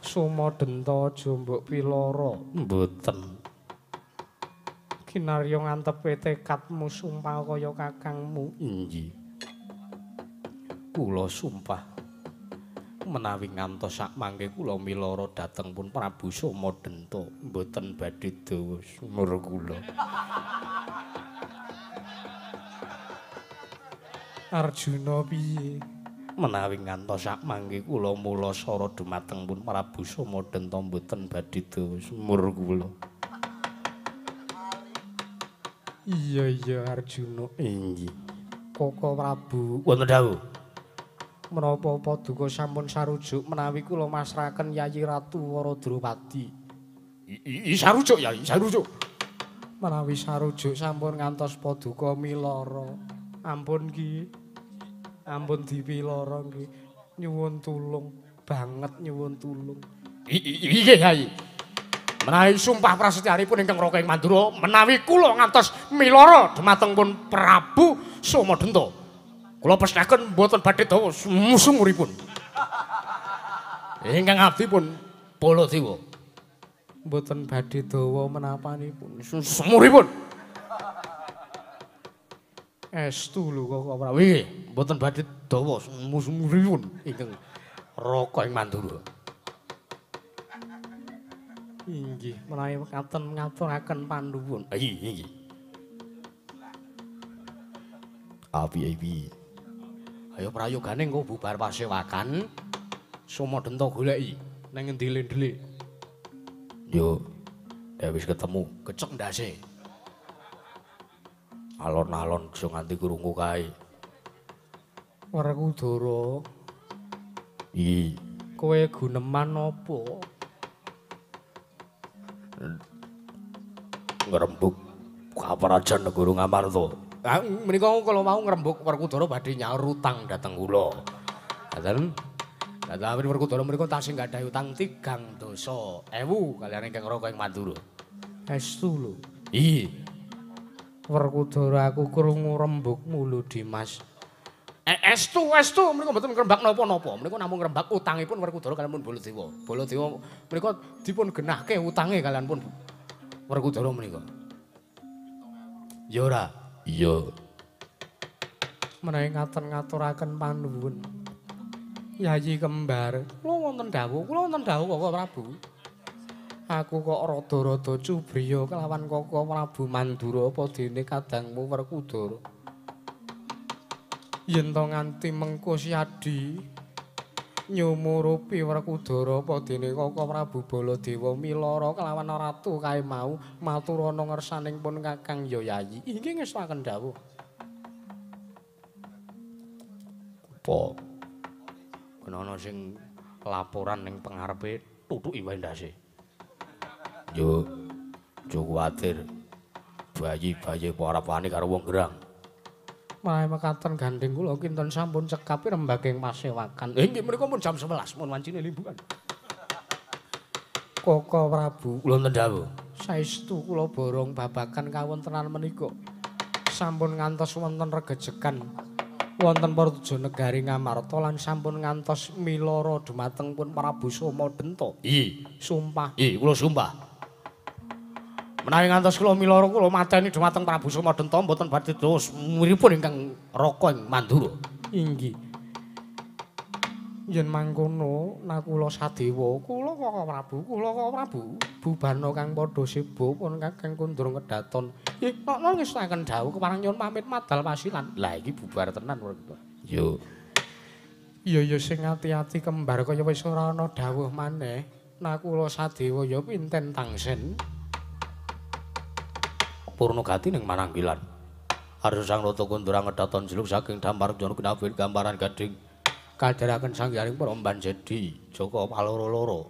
Somadenta aja mbok pilara. Mboten. Kinarya ngantepe tekadmu sumpah kaya kakangmu. Inggih. Kula sumpah menawi ngantos sakmangke kula milara dhateng pun Prabu Somadenta mboten badhe dawa sumur kula. Arjuna piye? Menawi ngantos sakmangke kula mula sara dumateng pun Prabu Somadenta mboten badhe dawa sumur kula. Iya iya Arjuna. Inggih. Kaka Prabu wonten dawuh. Menapa paduka sampun sarujuk menawi kula masrahaken Yayi Ratu Wara Drupadi? Sarujuk Yayi, sarujuk. Menawi sarujuk sampun ngantos paduka milara. Ampun ki. Ampun dipilara nggih. Nyuwun tulung, banget nyuwun tulung. Inggih Yayi. Menawi sumpah prasetyanipun ingkang Raka ing Mandura menawi kula ngantos milara dumateng pun Prabu Somadenta. Kula pesthekaken mboten badhe dawa sumuripun. Ingkang abdi pun Baladewa. Mboten badhe dawa menapanipun sumuripun. Estu lho Kaka Prabu. Nggih, mboten badhe dawa sumuripun ingkang Raka ing Mandura. Inggih, menawi mekaten ngaturaken panuwun. Inggih. Api-api. Ayo prayogane engko bubar pasewakan. Somadenta goleki nang endi lendele. Yo, nek wis ketemu kecek ndase. Alon-alon aja nganti krungu kae. Werkudara. Iki kowe guneman apa? Ngrembug kaprajan negara Ngamarta. Ah menika kala wau ngrembug Werkudara badhe nyaur utang dhateng kula. Ngaten. Lah Werkudara menika tasih nggadahi utang 3,000 kaliyan ingkang Raka ing Mandura. Estu lho. Iya. Werkudara aku krungu rembugmu lho Dimas. Estu estu menika mboten ngrembak napa-napa. Menika namung ngrembak utangipun Werkudara kaliyan pun Baladewa. Baladewa menika dipun genahke utange kaliyan pun Werkudara menika. Ya ora? Iya. Menawi ngaten ngaturaken panuwun. Yayi kembar, kula wonten dawuh, kula wonten dawuh Koko Prabu. Aku kok rada-rada cubriya kelawan Koko Prabu Mandura apa dene kadangmu Werkudara. Yen to nganti mengko Siadi nyumurupi Werkudara apa dene Koko Prabu Baladewa milara kelawan ratu kae mau maturana ngersaning pun Kakang ya Yayi. Inggih ngestuaken dawuh. Apa? Ana sing laporan ning pengarepe tutuki wae ndase. Yo, aja kuwatir. Bayi-bayi ora wani karo wong gerang. Menawi mekaten gandeng kula kinten sampun cekap rembaking pasewakan. Inggih menika pun jam 11 pun wancine limbukan. Koko Prabu, kula wonten dawuh. Saestu kula borong babagan kawontenan menika. Sampun ngantos wonten regejekan wonten Praja Negari Ngamarta lan sampun ngantos milara dumateng pun Prabu Somadenta. Iya, sumpah. Iya, kula sumpah. Menawi ngantos kula milara kula mateni dumateng Prabu Somadenta mboten badhe dos miripun ingkang Raka ing Mandura. Inggih. Yen mangkono nakula sadewa, kula Koko Prabu, kula Koko Prabu bubarna kang padha seba pun Kakang kundur ngedaton. Ih, nokno ngestaken dawuh kepareng nyuwun pamit madal pasilan. Lah iki bubar tenan kula. Yo. Iya ya sing ati-ati kembar kaya wis ora ana dawuh maneh. Nakula sadewa ya pinten tangsen. Purnagati ning Mananggilan. Arsa Sang Rata kundur ngedaton jeluk saking dampar jana kinabir gambaran gading. Kadharaken sanghyang para Banjedi Jaka Paloro-loro.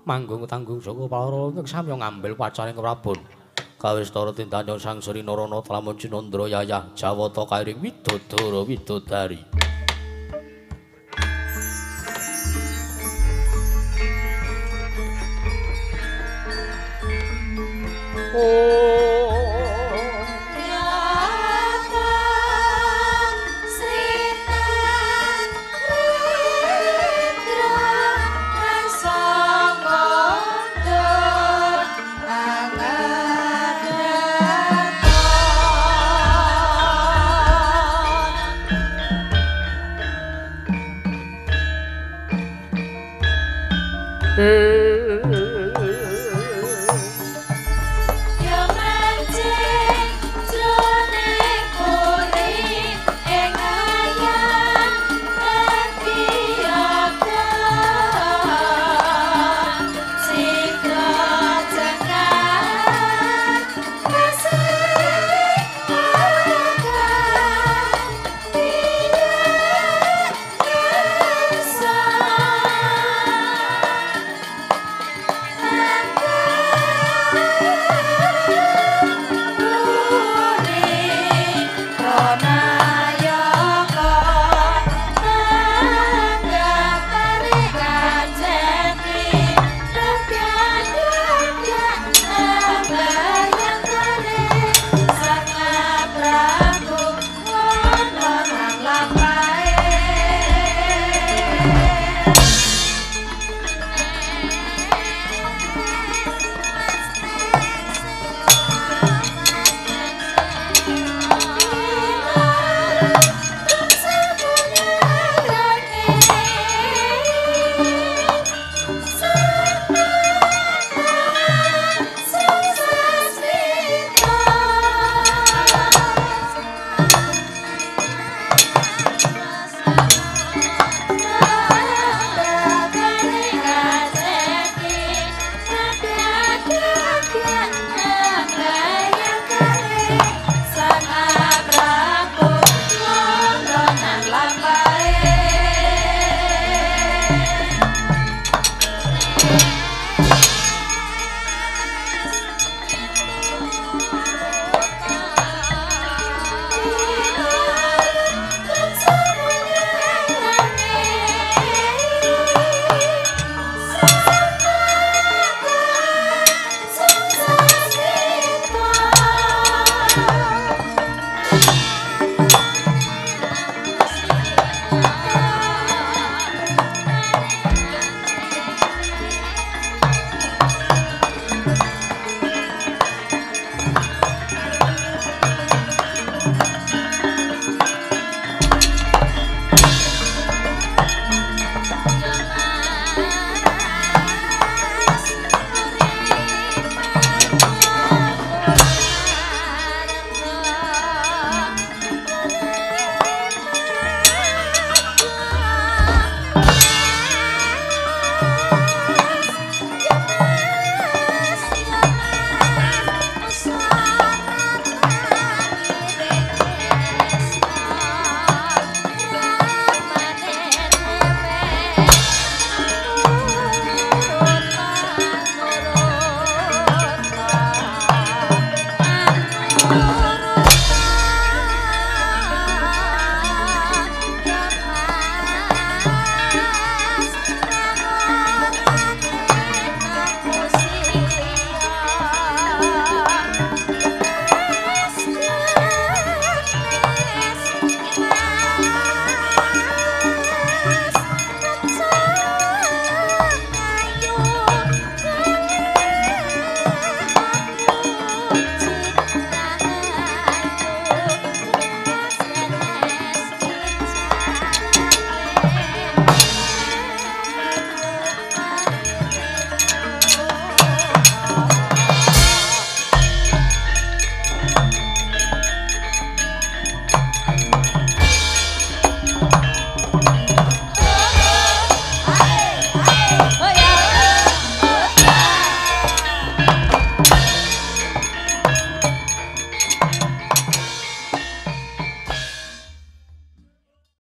Manggung tanggung Jaka Paloro ing samya ngambil pacaring Prabon. Kawistara tindanya Sang Sri Narana lamun Cinandra yayah Jawata kairing widodara widodari. Oh.